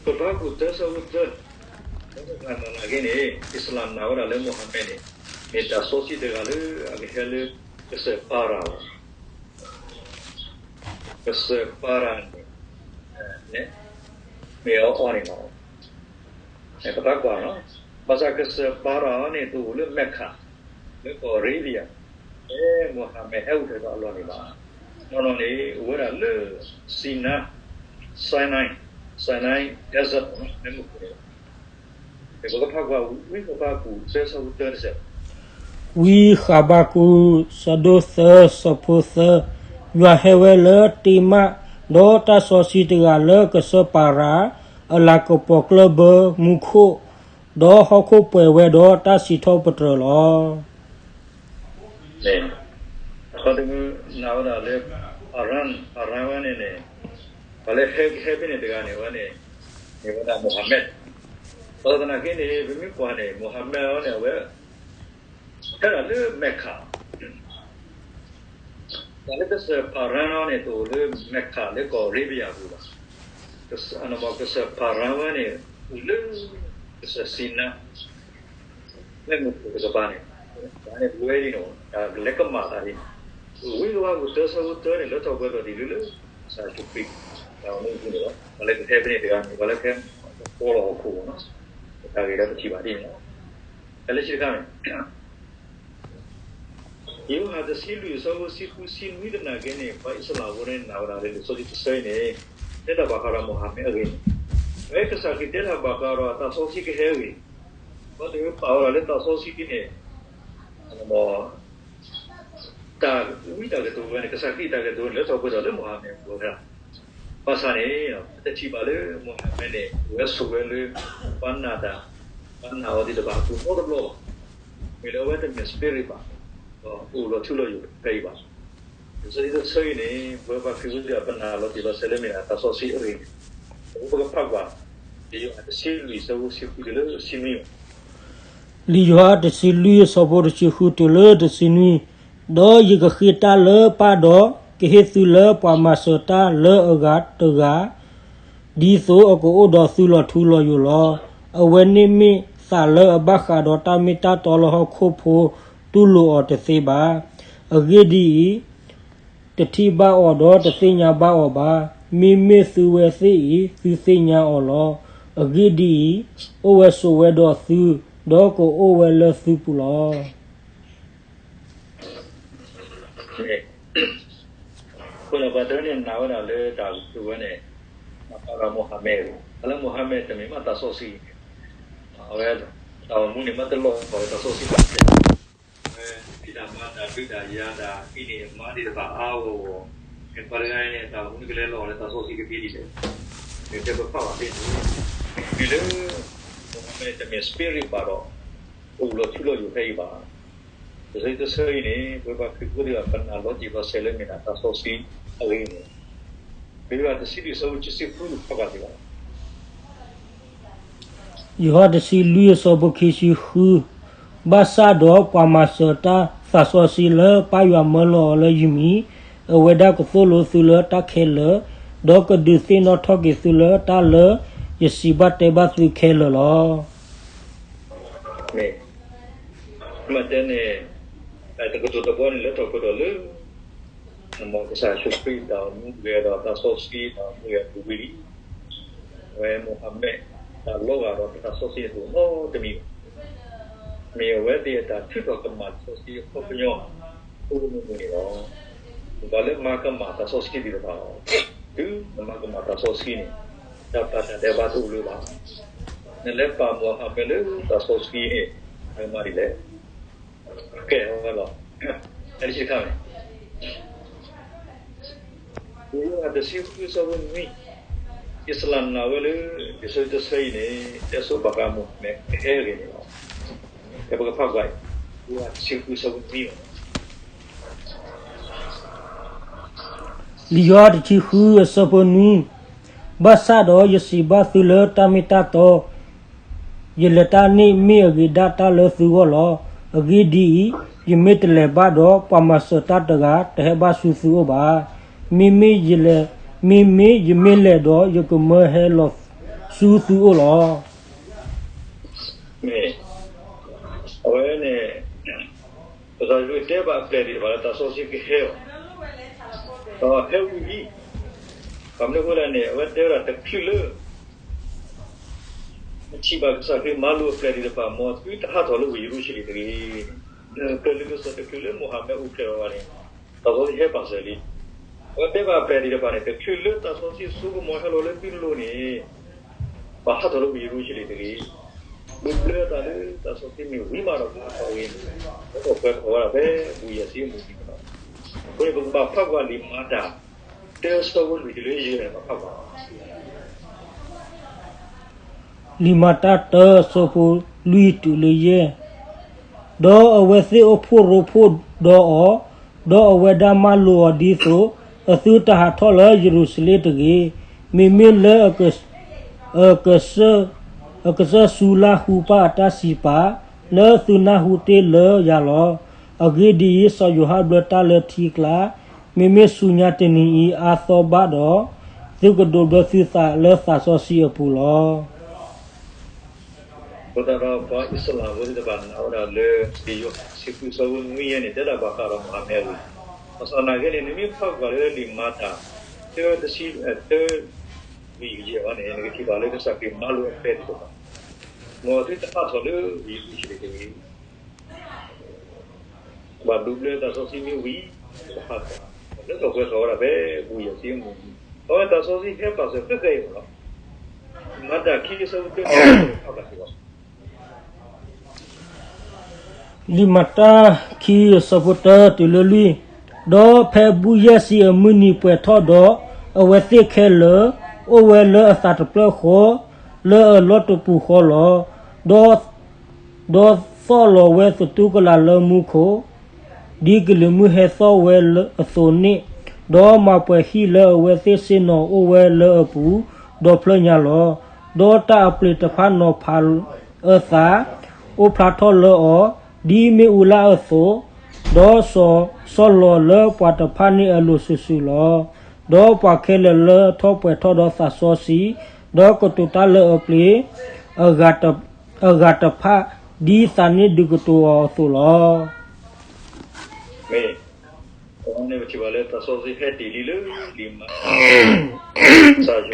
ပပှၤကူၣ်တၢဆၢဖိတၢ, တၢ်တဂၤနာ်နာ်က့န့ၣ် အံၣ်စလၣ်နာ်ဝဲဒၣ်လၢမိၤဟမဲၣ်န့ၣ် မ့ၢ်တၢ်စီဆှံတဂၤလၢအကဟဲလၢကစၢၢ်ပၤရၤလီၤ. ကစၢၢ်ပၤရၤန့ၣ် မ့ၢ်အီၤအီၤန့ၣ်လီၤ. ပသးကွၢ်လီၤ. ဘၣ်ဆၣ်ကစၢၢ်ပၤရၤအီၤန့ၣ် တအိၣ်လၢမဲၣ်ခး လၢကီၢ်အၤရေးဘံယၤ ဖဲမိၤဟမဲၣ်ဟဲအိၣ်ဖျဲၣ်ထီၣ်အလီၢ်န့ၣ်ဘၣ်. နီၢ်နီၢ်န့ၣ် အိၣ်ဝဲဒၣ်လၢ Sinai, Sinai, Sinai desert မ့ၢ်အိၣ်ဖျဲၣ်န့ၣ်လီၤ. ပကဖးကွၢ်ဝံဃဘးကူာ်သၢဆၢဖိသၢတစဲး, ဝံဃဘးကူာ် ဆၢဒိၣ်သၢ ဆၢဖိသၢ, ယွၤဟဲဝဲလၢတ့မး, ဒီးတၢ်စီဆှံတဂၤလၢကစၢၢ်ပၤရၤ, အလၤကပီၤကျၢၢ်ဘၢမူခိၣ်, ဒီးဟီၣ်ခိၣ်ပှဲၤဝဲဒီးတၢ်စံးထီၣ်ပတြၢၤလီၤ. အဃိတမုၢ်နာ်ဝဲဒၣ်လၢ ပၤရၤ, ပၤရၤဝဲန့ၣ်န့ၣ် ပှၤလၢဟဲဖဲန့ၣ်တဂၤန့ၣ် ဝဲန့ၣ် မ့ၢ်ဝဲဒၣ်မိၤဟမဲၣ်. ဘၣ်ဆၣ်သနာ်က့န့ၣ် ပမ့ၢ်ကွၢ်န့ၣ် မိၤဟမဲၣ်အီၤန့ၣ် အဝဲ ဟဲဒၣ်လၢမဲၣ်ခး တၢ်လၢကစၢၢ်ပၤရၤနီၤန့ၣ် တအိၣ်လၢမဲၣ်ခးလၢကီၢ်အၤရေးဘံယၤပူၤဘၣ်. ကစၢၢ်ပၤရၤဝဲန့ၣ် အိၣ်လၢ ကစၢၢ်စံနါ လၢမူခိၣ်တကပၤန့ၣ်, တၢ်န့ၣ်ပဝဲဒ်န့ၣ် တၢ်ကလဲၤကမၣ်သးဒ်န့ၣ်, ဝံဃဘးကူာ်သၢဆၢဖိသၢန့ၣ် လၢထီၣ်ပှဲၤထီၣ်ဒံးလၢ ကစၢ်ယ့ၣ်ၡူးခရံာ် တၢ်အိၣ်မူအပူၤန့ၣ်လီၤ. ပှၤလၢကဟဲဖဲန့ၣ်တဂၤန့ၣ် ပှၤလၢကဟဲ ကပီၤလီၤဟီၣ်ခိၣ်န့ၣ်, တၢ်ဂ့ၢ်လၢပထံၣ်ဘၣ်ဒ်န့ၣ်လီၤ. တၢ်လၢခံတခါန့ၣ် ယိၤဟၣ်တဆံလွံၢ်အဆၢဖိဆံဃု ဆံနွံသနာ်က့န့ၣ် ပှၤအံၣ်စရ့လးဖိန့ၣ်နာ်ဝဲဒၣ်လၢလံာ်စီဆှံတဆၢအံၤန့ၣ် တဲတၢ်ဘၣ်ဃးဒီးမိၤဟမဲၣ်အဂ့ၢ်န့ၣ်, ဖဲကစၢ်ခရံာ်တဲတၢ်ဘၣ်ဃးဒီးတၢ်စီဆှံကဟဲအဂ့ၢ်, ပှၤတမ့ၢ်ပာ်ဝဲဒၣ်လၢတၢ်စီဆှံကဟဲန့ၣ် တၢ်ဝံတၢ်ကတိၤဝဲန့ၣ် ကစၢ်ခရံာ်တၢ်ကတိၤန့ၣ် လၢထီၣ်ပှဲၤထီၣ်လၢမိၤဟမဲၣ်အပူၤဝဲဒၣ်. ဘၣ်ဆၣ်န့ၣ် ပတထံၣ်ဘၣ်လၢမိၤဟမဲၣ်န့ၣ် အဝဲဆိၣ်ဝဲလၢ ပှၤနာ်တၢ်, ပှၤနာ်အီၤသ့ၣ်တဖၣ်အပူၤနီတဘျီဘၣ်. မ့ၢ်လၢအဝဲတမ့ၢ် spirit ဘၣ်, ဒီးအိၣ်လီၤထူလီၤယိာ်ဖဲအံၤဘၣ်. လံာ်စီဆှံတဆၢအံၤန့ၣ် ပဝဲပှၤခရံာ်ဖိသ့ၣ်တဖၣ် ပနာ်လီၤတံၢ်လီၤဆဲးလၢမ့ၢ်ဒၣ်တၢ်စီဆှံအဂ့ၢ်န့ၣ်, အဃိပကဖးကွၢ် လံာ်ယိၤဟၣ်တဆံလွံၢ်အဆၢဖိဆံဃုတုၤလၢဆံနွံ လံာ်ယိၤဟၣ်တဆံလွံၢ်အဆၢဖိတဆံဃုတုၤလၢတဆံနွံ, ဒီးယကဃ့တၢ်လၢပၢ်ဒီး ကဟ့ၣ်သုလၢပှၤမၤစၢၤတၢ်လၢအဂၤတဂၤ, ဒ်သိးအကအိၣ်ဒီးသုလီၤထူလီၤယိာ်လီၤ. အဝဲန့ၣ်မ့ၢ်သးလၢအဘၣ်ဃးဒီးတၢ်မ့ၢ်တၢ်တီလၢဟီၣ်ခိၣ်ဖိတူၢ်လိာ်အီၤတသ့ဘၣ်. အဂ့ၢ်ဒ်အံၤ, တထံၣ်ဘၣ်အီၤဒီးတသ့ၣ်ညါဘၣ်အီၤဘၣ်. မ့မ့ၢ်သုဝဲသ့ၣ်အံၤ သုသ့ၣ်ညါအီၤလီၤ. အဂ့ၢ်ဒ်အံၤ, အိၣ်ဝဲဆိးဝဲဒီးသု, ဒီးကအိၣ်ဝဲလၢသုပူၤလီၤ. အဃိန့ၣ် ပှၤတဂၤန့ၣ်နာ်ဝဲဒၣ်လၢတၢ်ကတိၤဝဲန့ၣ် မၤပာ်လီၤမိၤဟမဲၣ်အဂ့ၢ်, တၢ်လၢမိၤဟမဲၣ်တမ့ၢ်မးတၢ်စီဆှံန့ၣ်, အဝဲတၢ်အိၣ်မူန့ၣ် မ့ၢ်တလီၤဂာ်ဒီးတၢ်စီဆှံဘၣ်, အဝဲမ့ၢ်တၢ်မၤတၢ်ဒုးတၢ်ယၤတၢ် ဟံးန့ၢ်မၤဒံးတဖၣ်အါဂီၢ်ဂီၢ်, ပှၤတဂၤန့ၣ် တၢ်အိၣ်မူန့ၣ်ကလဲၤလီၤလၢတၢ်စီဆှံကသ့ဒ်လဲၣ်, မ့ၢ်တဲပဖးဘၣ်သ့န့ၣ်, မ့ၢ်လၢ မိၤဟမဲၣ်တမ့ၢ် spirit ဘၣ်ဒီး အိၣ်လီၤထူလီၤယိာ်ဖဲအံၤဘၣ်. တဆၢတဆၢအံၤန့ၣ် ပဝဲပှၤခရံာ်ဖိသ့ၣ်တဖၣ် ပနာ်လီၤတံၢ်လီၤဆဲးလၢမ့ၢ်ဒၣ်တၢ်စီဆှံအဂ့ၢ်န့ၣ်, မ့ၢ်ဘၣ်တဆံလွံၢ်အဆၢဖိတဆံဃုဖးကွၢ်သ့ဘၣ်. ယိၤဟၣ်တဆံလွံၢ်အဆၢဖိခံဆံဃု, ဘၣ်ဆၣ်ဒီးပှၤမၤစၢၤတၢ်သးစီဆှံလၢပၢ်ယွၤမၢလီၤအီၤလၢယမံၤ, အဝဲဒၣ်ကသိၣ်လိသုလၢတၢ်ခဲလၢာ်, ဒီးကဒုးသ့ၣ်နီၣ်ထီၣ်က့ၤသုလၢတၢ်လၢယစံးဘၣ်တဲဘၣ်သုခဲလၢာ်လီၤ. မ့ၢ်, မ့ၢ်တဲန့ၣ်, တကတိၤတဘီန့ၣ်လၢထီၣ်ပှဲၤထီၣ်လၢ မ်ကစၢ်ယ့ၣ်ၡူးခရံာ်တၢ်အိၣ်မူဂ့ၤဒီးတၢ်စီဆှံတၢ်အိၣ်မူဂ့ၤအပူၤဝံၤလံ, အဝဲမိၤဟမဲၣ် တၢ်လီၤဂာ်ဒီးတၢ်စီဆှံအသိးနီတမံၤဘၣ်. မ့ၢ်အဝဲသ့ၣ်အတၢ်ထုးထီၣ်ကမၣ်တၢ်စီဆှံအခီပညီ အိၣ်မူမူန့ၣ်လီၤ. ပှၤလၢမၤကမၣ်တၢ်စီဆှံသ့ၣ်တဖၣ်လီၤ. တုၤနမၤကမၣ်တၢ်စီဆှံန့ၣ် တၢ်ပာ်တၢ်ဒဲးဘးတအိၣ်လၢၤဘၣ်. နလဲၤပာ်မိၤဟမဲၣ်လၢတၢ်စီဆှံန့ၣ် နမၤဒ်လဲၣ်. ကဲဝဲလီၤ. တဆံတခါန့ၣ် ယိၤဟၣ်တဆံဃုအဆၢဖိနွံ, အံၣ်စရ့လးနာ်ဝဲလၢ လံာ်စီဆှံတဆၢအံၤန့ၣ် တဲဆိဘၣ်ဃးမိၤဟမဲၣ်ကဟဲအဂ့ၢ်န့ၣ်လီၤ. ကဲပကဖးကွၢ်အံၤ, ယိၤဟၣ်တဆံဃုအဆၢဖိနွံလီၤ. လံာ်ယိၤဟၣ်တဆံဃုအဆၢဖိနွံ, ဘၣ်ဆၣ်ဒီးယစံးဘၣ်သုလၢတၢ်မ့ၢ်တၢ်တီ, ယလဲၤတၢ်န့ၣ်မ့ၢ်အဂ့ၤဒၣ်တၢ်လၢသုဂီၢ်လီၤ. အဂ့ၢ်ဒ်အံၤ, ယမ့ၢ်တလဲၤဘၣ်ဒီး ပှၤမၤစၢၤတၢ်တဂၤတဟဲဘၣ်ဆူသုအိၣ်ဘၣ်. မ့မ့ၢ်ယလဲၤ, မ့မ့ၢ်ယမ့ၢ်လဲၤဒီး ယကမၢဟဲလီၤ ဆူသုအိၣ်လီၤ. မ့ၢ်, အဝဲန့ၣ် ပသးယတဲဘၣ်အပျဲၢ်သ့ၣ်တဖၣ်လၢသးစီဆှံကဟဲအီၤ, ဒီးဟဲဝံၤလံ, ဘၣ်မနုၤအဃိလဲၣ်န့ၣ် အဝဲတဲဝဲဒၣ်တချုးလၢ နထံၣ်ဘၣ်ကစၢ်ခရံာ်မၤလိာ်အပျဲၢ်သ့ၣ်တဖၣ် မ်သုတဟးထီၣ်လၢဝ့ၢ်ယရူၤၡလ့ၣ်တဂ့ၤ. ပျဲၢ်လၢကစၢၢ်တချုးလၢမိၤဟၤမ့ၣ်အိၣ်ဖျဲၣ်လီၤဘၣ်န့ၣ် သးစီဆှံဟဲပာ်စၢၤလံ. အဝဲတဲဘၣ်အပျဲၢ်သ့ၣ်တဖၣ်န့ၣ် တချုးလၢသးစီဆှံစိကမီၤဟဲလီၤလၢသုလိၤန့ၣ် ဘၣ်ဟးထီၣ်လၢဝ့ၢ်ယရူၤၡလ့ၣ်တဂ့ၤ. ဒိးဘျၢအသးလၢသးစီဆှံမ့ၢ်ဝံၤမးဒီး ပဟးထီၣ်အဂ့ၢ်န့ၣ် ပှဲၤထီၣ်ပှဲၤထီၣ်ဝဲဒၣ်ဖဲဘူၣ်ယဲၢ်ဆံအမုၢ်နံၤန့ၣ်လီၤ. အဃိန့ၣ် ပကဘၣ်ဖးကွၢ်လံာ်မၤတၢ် တၢ ဆၢဖိလွံၢ်တုၤလၢယဲၢ်န့ၣ် ဘၣ်ဖးကွၢ် လံာ်မၤတၢ်တၢ ဆၢဖိလွံၢ်တုၤလၢယဲၢ်, ဒီးအဝဲသ့ၣ်အိၣ်ဖှိၣ်ရိဖှိၣ်ဒီးအီၤ, ဒီးအဝဲဒၣ်မၢလိာ်အီၤဒ်သိး အသုတဟးထီၣ်လၢယရူၤၡလ့ၣ်တဂ့ၤ, မ့မ့ၢ်လၢ အကစၢၢ်ဆူလၢ်ဟူပၢ်အတၢ်စံးပာ်, လၢသုနၢ်ဟူတ့ၢ်လၢယၤလီၤ. အဂ့ၢ်ဒ်အံၤ, စီၤယိၤဟၣ်ဘျၢတၢ်လၢထံကျါ, မ့မ့ၢ်ဆူညါတနံၤအံၤအါသီဘၣ်ဒီး, သုကဒိးဘျၢသုသးလၢသးစီဆှံအပူၤလီၤ. အဃိသတးဒီးပှၤအံၣ်စရ့လးဖိသ့ၣ်တဖၣ်နာ်ဝဲဒၣ်လၢ လံာ်ယိၤဟၣ်တဆံဃုအဆၢဖိနွံယဲၢ်န့ၣ် တဲဒၣ်ဘၣ်ဃးဒီးမိၤဟၤမ့ၣ်အဂ့ၢ်, ဘၣ်ဆၣ်သနာ်က့န့ၣ် နမ့ၢ်ဖးကွၢ်လၢလံာ်မၤတၢ် တၢ တဆံ တၢ လွံၢ်ယဲၢ်အံၤန့ၣ် နကထံၣ်ဘၣ်လၢကစၢ်ခရံာ်မၤလိာ်အပျဲၢ်သ့ၣ်တဖၣ်, မ်အသုတဟးထီၣ်လၢဝ့ၢ်ယရူၤၡလ့ၣ်တဂ့ၤ. ဘၣ်ဒိးဘျၢသးစီဆှံမ့ၢ်ဝံၤ ဟးထီၣ်, လၢထီၣ်ပှဲၤထီၣ်ဝဲဒၣ်ဖဲဘူၣ်ယဲၢ်ဆံအမုၢ်နံၤ, အဝဲသးစီဆှံဟဲပာ်စၢၤဃဲဃဲအံၤလီၤ. မၤတၢ်ခံအဆၢဖိတၢ ဖးဘၣ်က့ၤလီၤ. လံာ်မၤတၢ်ခံအဆၢဖိတၢတုၤလၢလွံၢ်, ဒီးဖဲဘူၣ်ယဲၢ်ဆံအမုၢ်နံၤပှဲၤထီၣ်ဒီး, အဝဲသ့ၣ်ခဲလၢာ် အိၣ်ဝဲလၢအသးတဖျၢၣ်ဃီ, လၢအလီၢ်တပူၤဃီလီၤ. ဒီး ဒီးသီၣ်လီၤဝဲသတူၢ်ကလာ်လၢမူခိၣ်, ဒ်ကလံၤမုၢ်ဟဲသီၣ်ဝဲအသိးန့ၣ်, ဒီးမၤပှဲၤဟံၣ်လၢအဝဲသ့ၣ်ဆ့ၣ်နီၤအိၣ်ဝဲလၢအပူၤ ဒီဖျၢၣ်ညါလီၤ. ဒီးတၢ်အပျ့ၤတဖၣ်နီၤဖးအသး, အိၣ်ဖျါထီၣ်လၢအီၤ, ဒ်မ့ၣ်အူလၣ်အသိး, ဒီးစီၤလီၤလၢပှၤတဖၣ်န့ၣ်အလိၤစုာ်စုာ်လီၤ. ဒီးပှၤခဲလၢာ်လၢထီၣ်ပှဲၤထီၣ်ဒီးသးစီဆှံ, ဒီးကတိၤတၢ်လၢအပျ့ၤ အဂၤတဖၣ် ဒ်သးန့ၣ်ဒုးကတိၤအီၤအသိးလီၤ. မ့ၢ်, အဝဲန့ၣ်ပထံၣ်ဘၣ်လၢသးစီဆှံဟဲတ့ၢ်လံလၢလံာ်မၤတၢ်, ကစၢ်ယွၤသံဝံၤတယံာ်ဘၣ်န့ၣ်, အသီလွံၢ်ဆံဘၣ်လီၤ. သံဝံၤဒီး ကစၢ်တမုၢ်ထီၣ်က့ၤ, အဝဲအိၣ်လၢဟီၣ်ခိၣ်အသီလွံၢ်ဆံ, အဝဲက့ၤထီၣ်ဝံၤန့ၣ် အသီလွံၢ်ဆံန့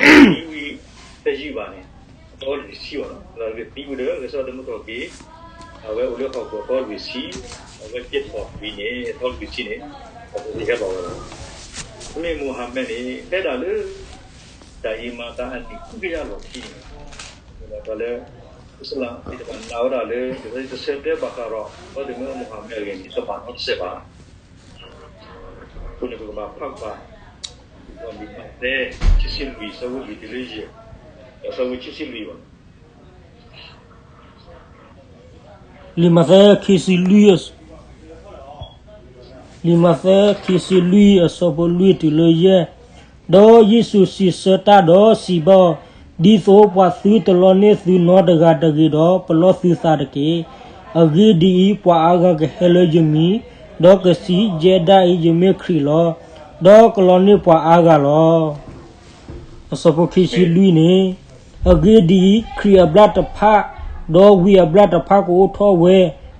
ၣ်, သးစီဆှံဟဲလီၤဝဲလီၤ. မ့မ့ၢ်မိၤဟၤမ့ၣ်န့ၣ် ဟဲဒၣ်လၢ တၢ်အံၤမၤတၢ်အနံၣ်ဃုကယၤလီၢ်ခံန့ၣ်, ဒီးလၢ အံၣ်စရ့လးသ့ၣ်တဖၣ်နာ်ဝဲဒၣ်လၢ တၢ်တဆၢတဲဘၣ်ဃးဒီး အဝဲသ့ၣ်မ့ၢ်မိၤဟၤမ့ၣ်အဂ့ၢ်န့ၣ် တဘၣ်နီတစဲးဘၣ်. အဃိန့ၣ် ပကဘၣ်ဖးကွၢ် လံာ်မးသဲ ခံဆံလွံၢ် အဆၢဖိလွံၢ်တုၤလၢယဲၢ်, အဆၢဖိခံဆံလွံၢ်ဘၣ်. လံာ်မးသဲခံဆံလွံၢ်, လံာ်မးသဲခံဆံလွံၢ် အဆၢဖိလွံၢ်တုၤလၢယဲၢ်, ဒီးယ့ၣ်ၡူးစံးဆၢတၢ်ဒီးစံးဘၣ်အီၤ, ဒ်သိးပှၤသုတလီန့ၢ်သုနီတဂၤတဂ့ၤဒီး ပလီသုသးတက့ၢ်. အဂ့ၢ်ဒ်အံၤ, ပှၤအါဂၤကဟဲလၢယမံၤ, ဒီးကစံး, ယဲဒၣ်အံၤ ယမ့ၢ်ခရံာ်လီၤ. ဒီးကလီန့ၢ်ပှၤအါဂၤလီၤ. အဆၢဖိခံဆံလွံၢ်န့ၣ်, အဂ့ၢ်ဒ်အံၤ, ခရံာ်အဘျၣ်တဖၣ်, ဒီးဝံအဘျၣ်တဖၣ်ကအိၣ်ထီၣ်ဝဲ,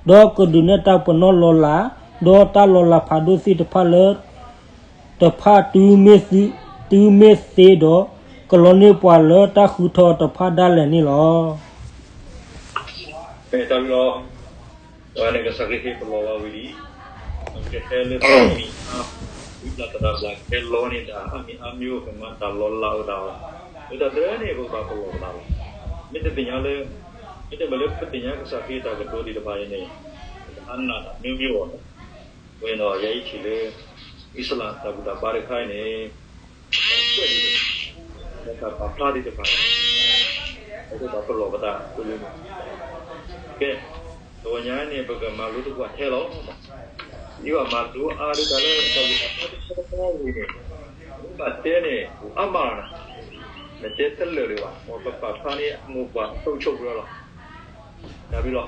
ဒီးကဒုးနဲၣ်တၢ်ပနီၣ်လီၤလး, ဒီးတၢ်လီၤလးဖးဒိၣ်သ့ၣ်တဖၣ်လၢ တဖၣ်တုၤမ့ၢ်သ့ဒီး, ကလီန့ၢ်ပှၤလၢတၢ်ဃုထၢအီၤတဖၣ်ဒၣ်လဲာ်န့ၣ်လီၤ. မ့ၢ်တၢ်လီၤ, ပှၤန့ၣ်ကစၢ်ခရံာ်ဟ့ၣ်ပလီၢ်ဝဲဝံၤလံ, ကဟဲလၢပှၤမံၤအါ, ဝံဘျၣ်သရၣ်ဘျၣ် ကဟဲလီန့ၢ်တၢ်အါမံၤအါမံၤအိၣ် ကမၤတၢ်လီၤလးအိၣ်တၢ်အီၤ, လၢတၢ်တဖၣ်န့ၣ် ပကဘၣ်ပလီၢ်ပသးလီၤ. မ့တမ့ၢ်လၢ, မ့တမ့ၢ်လၢပသ့ၣ်ညါကစၢ်ခရံာ်တၢ်ကတိၤသ့ၣ်တဖၣ်အံၤန့ၣ်, ပကဟးနာ်တၢ်မ့ၢ်မ့ၢ်အီၤလီၤ. ဝဲန့ၣ်ဒီး ယဲအံၤထံၣ်လၢ အံၣ်စရ့လးတၢ်ဘူၣ်တၢ်ဘါတခါအံၤန့ၣ်, တၢ်ကွဲးသ့ၣ်တဖၣ်, တၢ်ပာ်ဖျါသ့ၣ်တဖၣ်, ပကဘၣ်ပလီၢ်ပသးအဃိန့ၣ်, ကဲ, တဂီၤညါန့ၣ် ပကမၤလိသကိးထဲလီၤ. ယဘၣ်မၤလိအါဒၣ်တၢ်လၢတၢ်ဘူၣ်တၢ်ဘါတခါအံၤန့ၣ်, ဘၣ်တဲန့ၣ် အါမးလီၤနၤ, နတဲတလၢာ်လၢၤဘၣ်, ပပာ်ဖျါန့ၣ် မိၢ်ပှၢ်အဆိကတၢၢ်လီၤ. တၢ်ဘျုးလီၤ.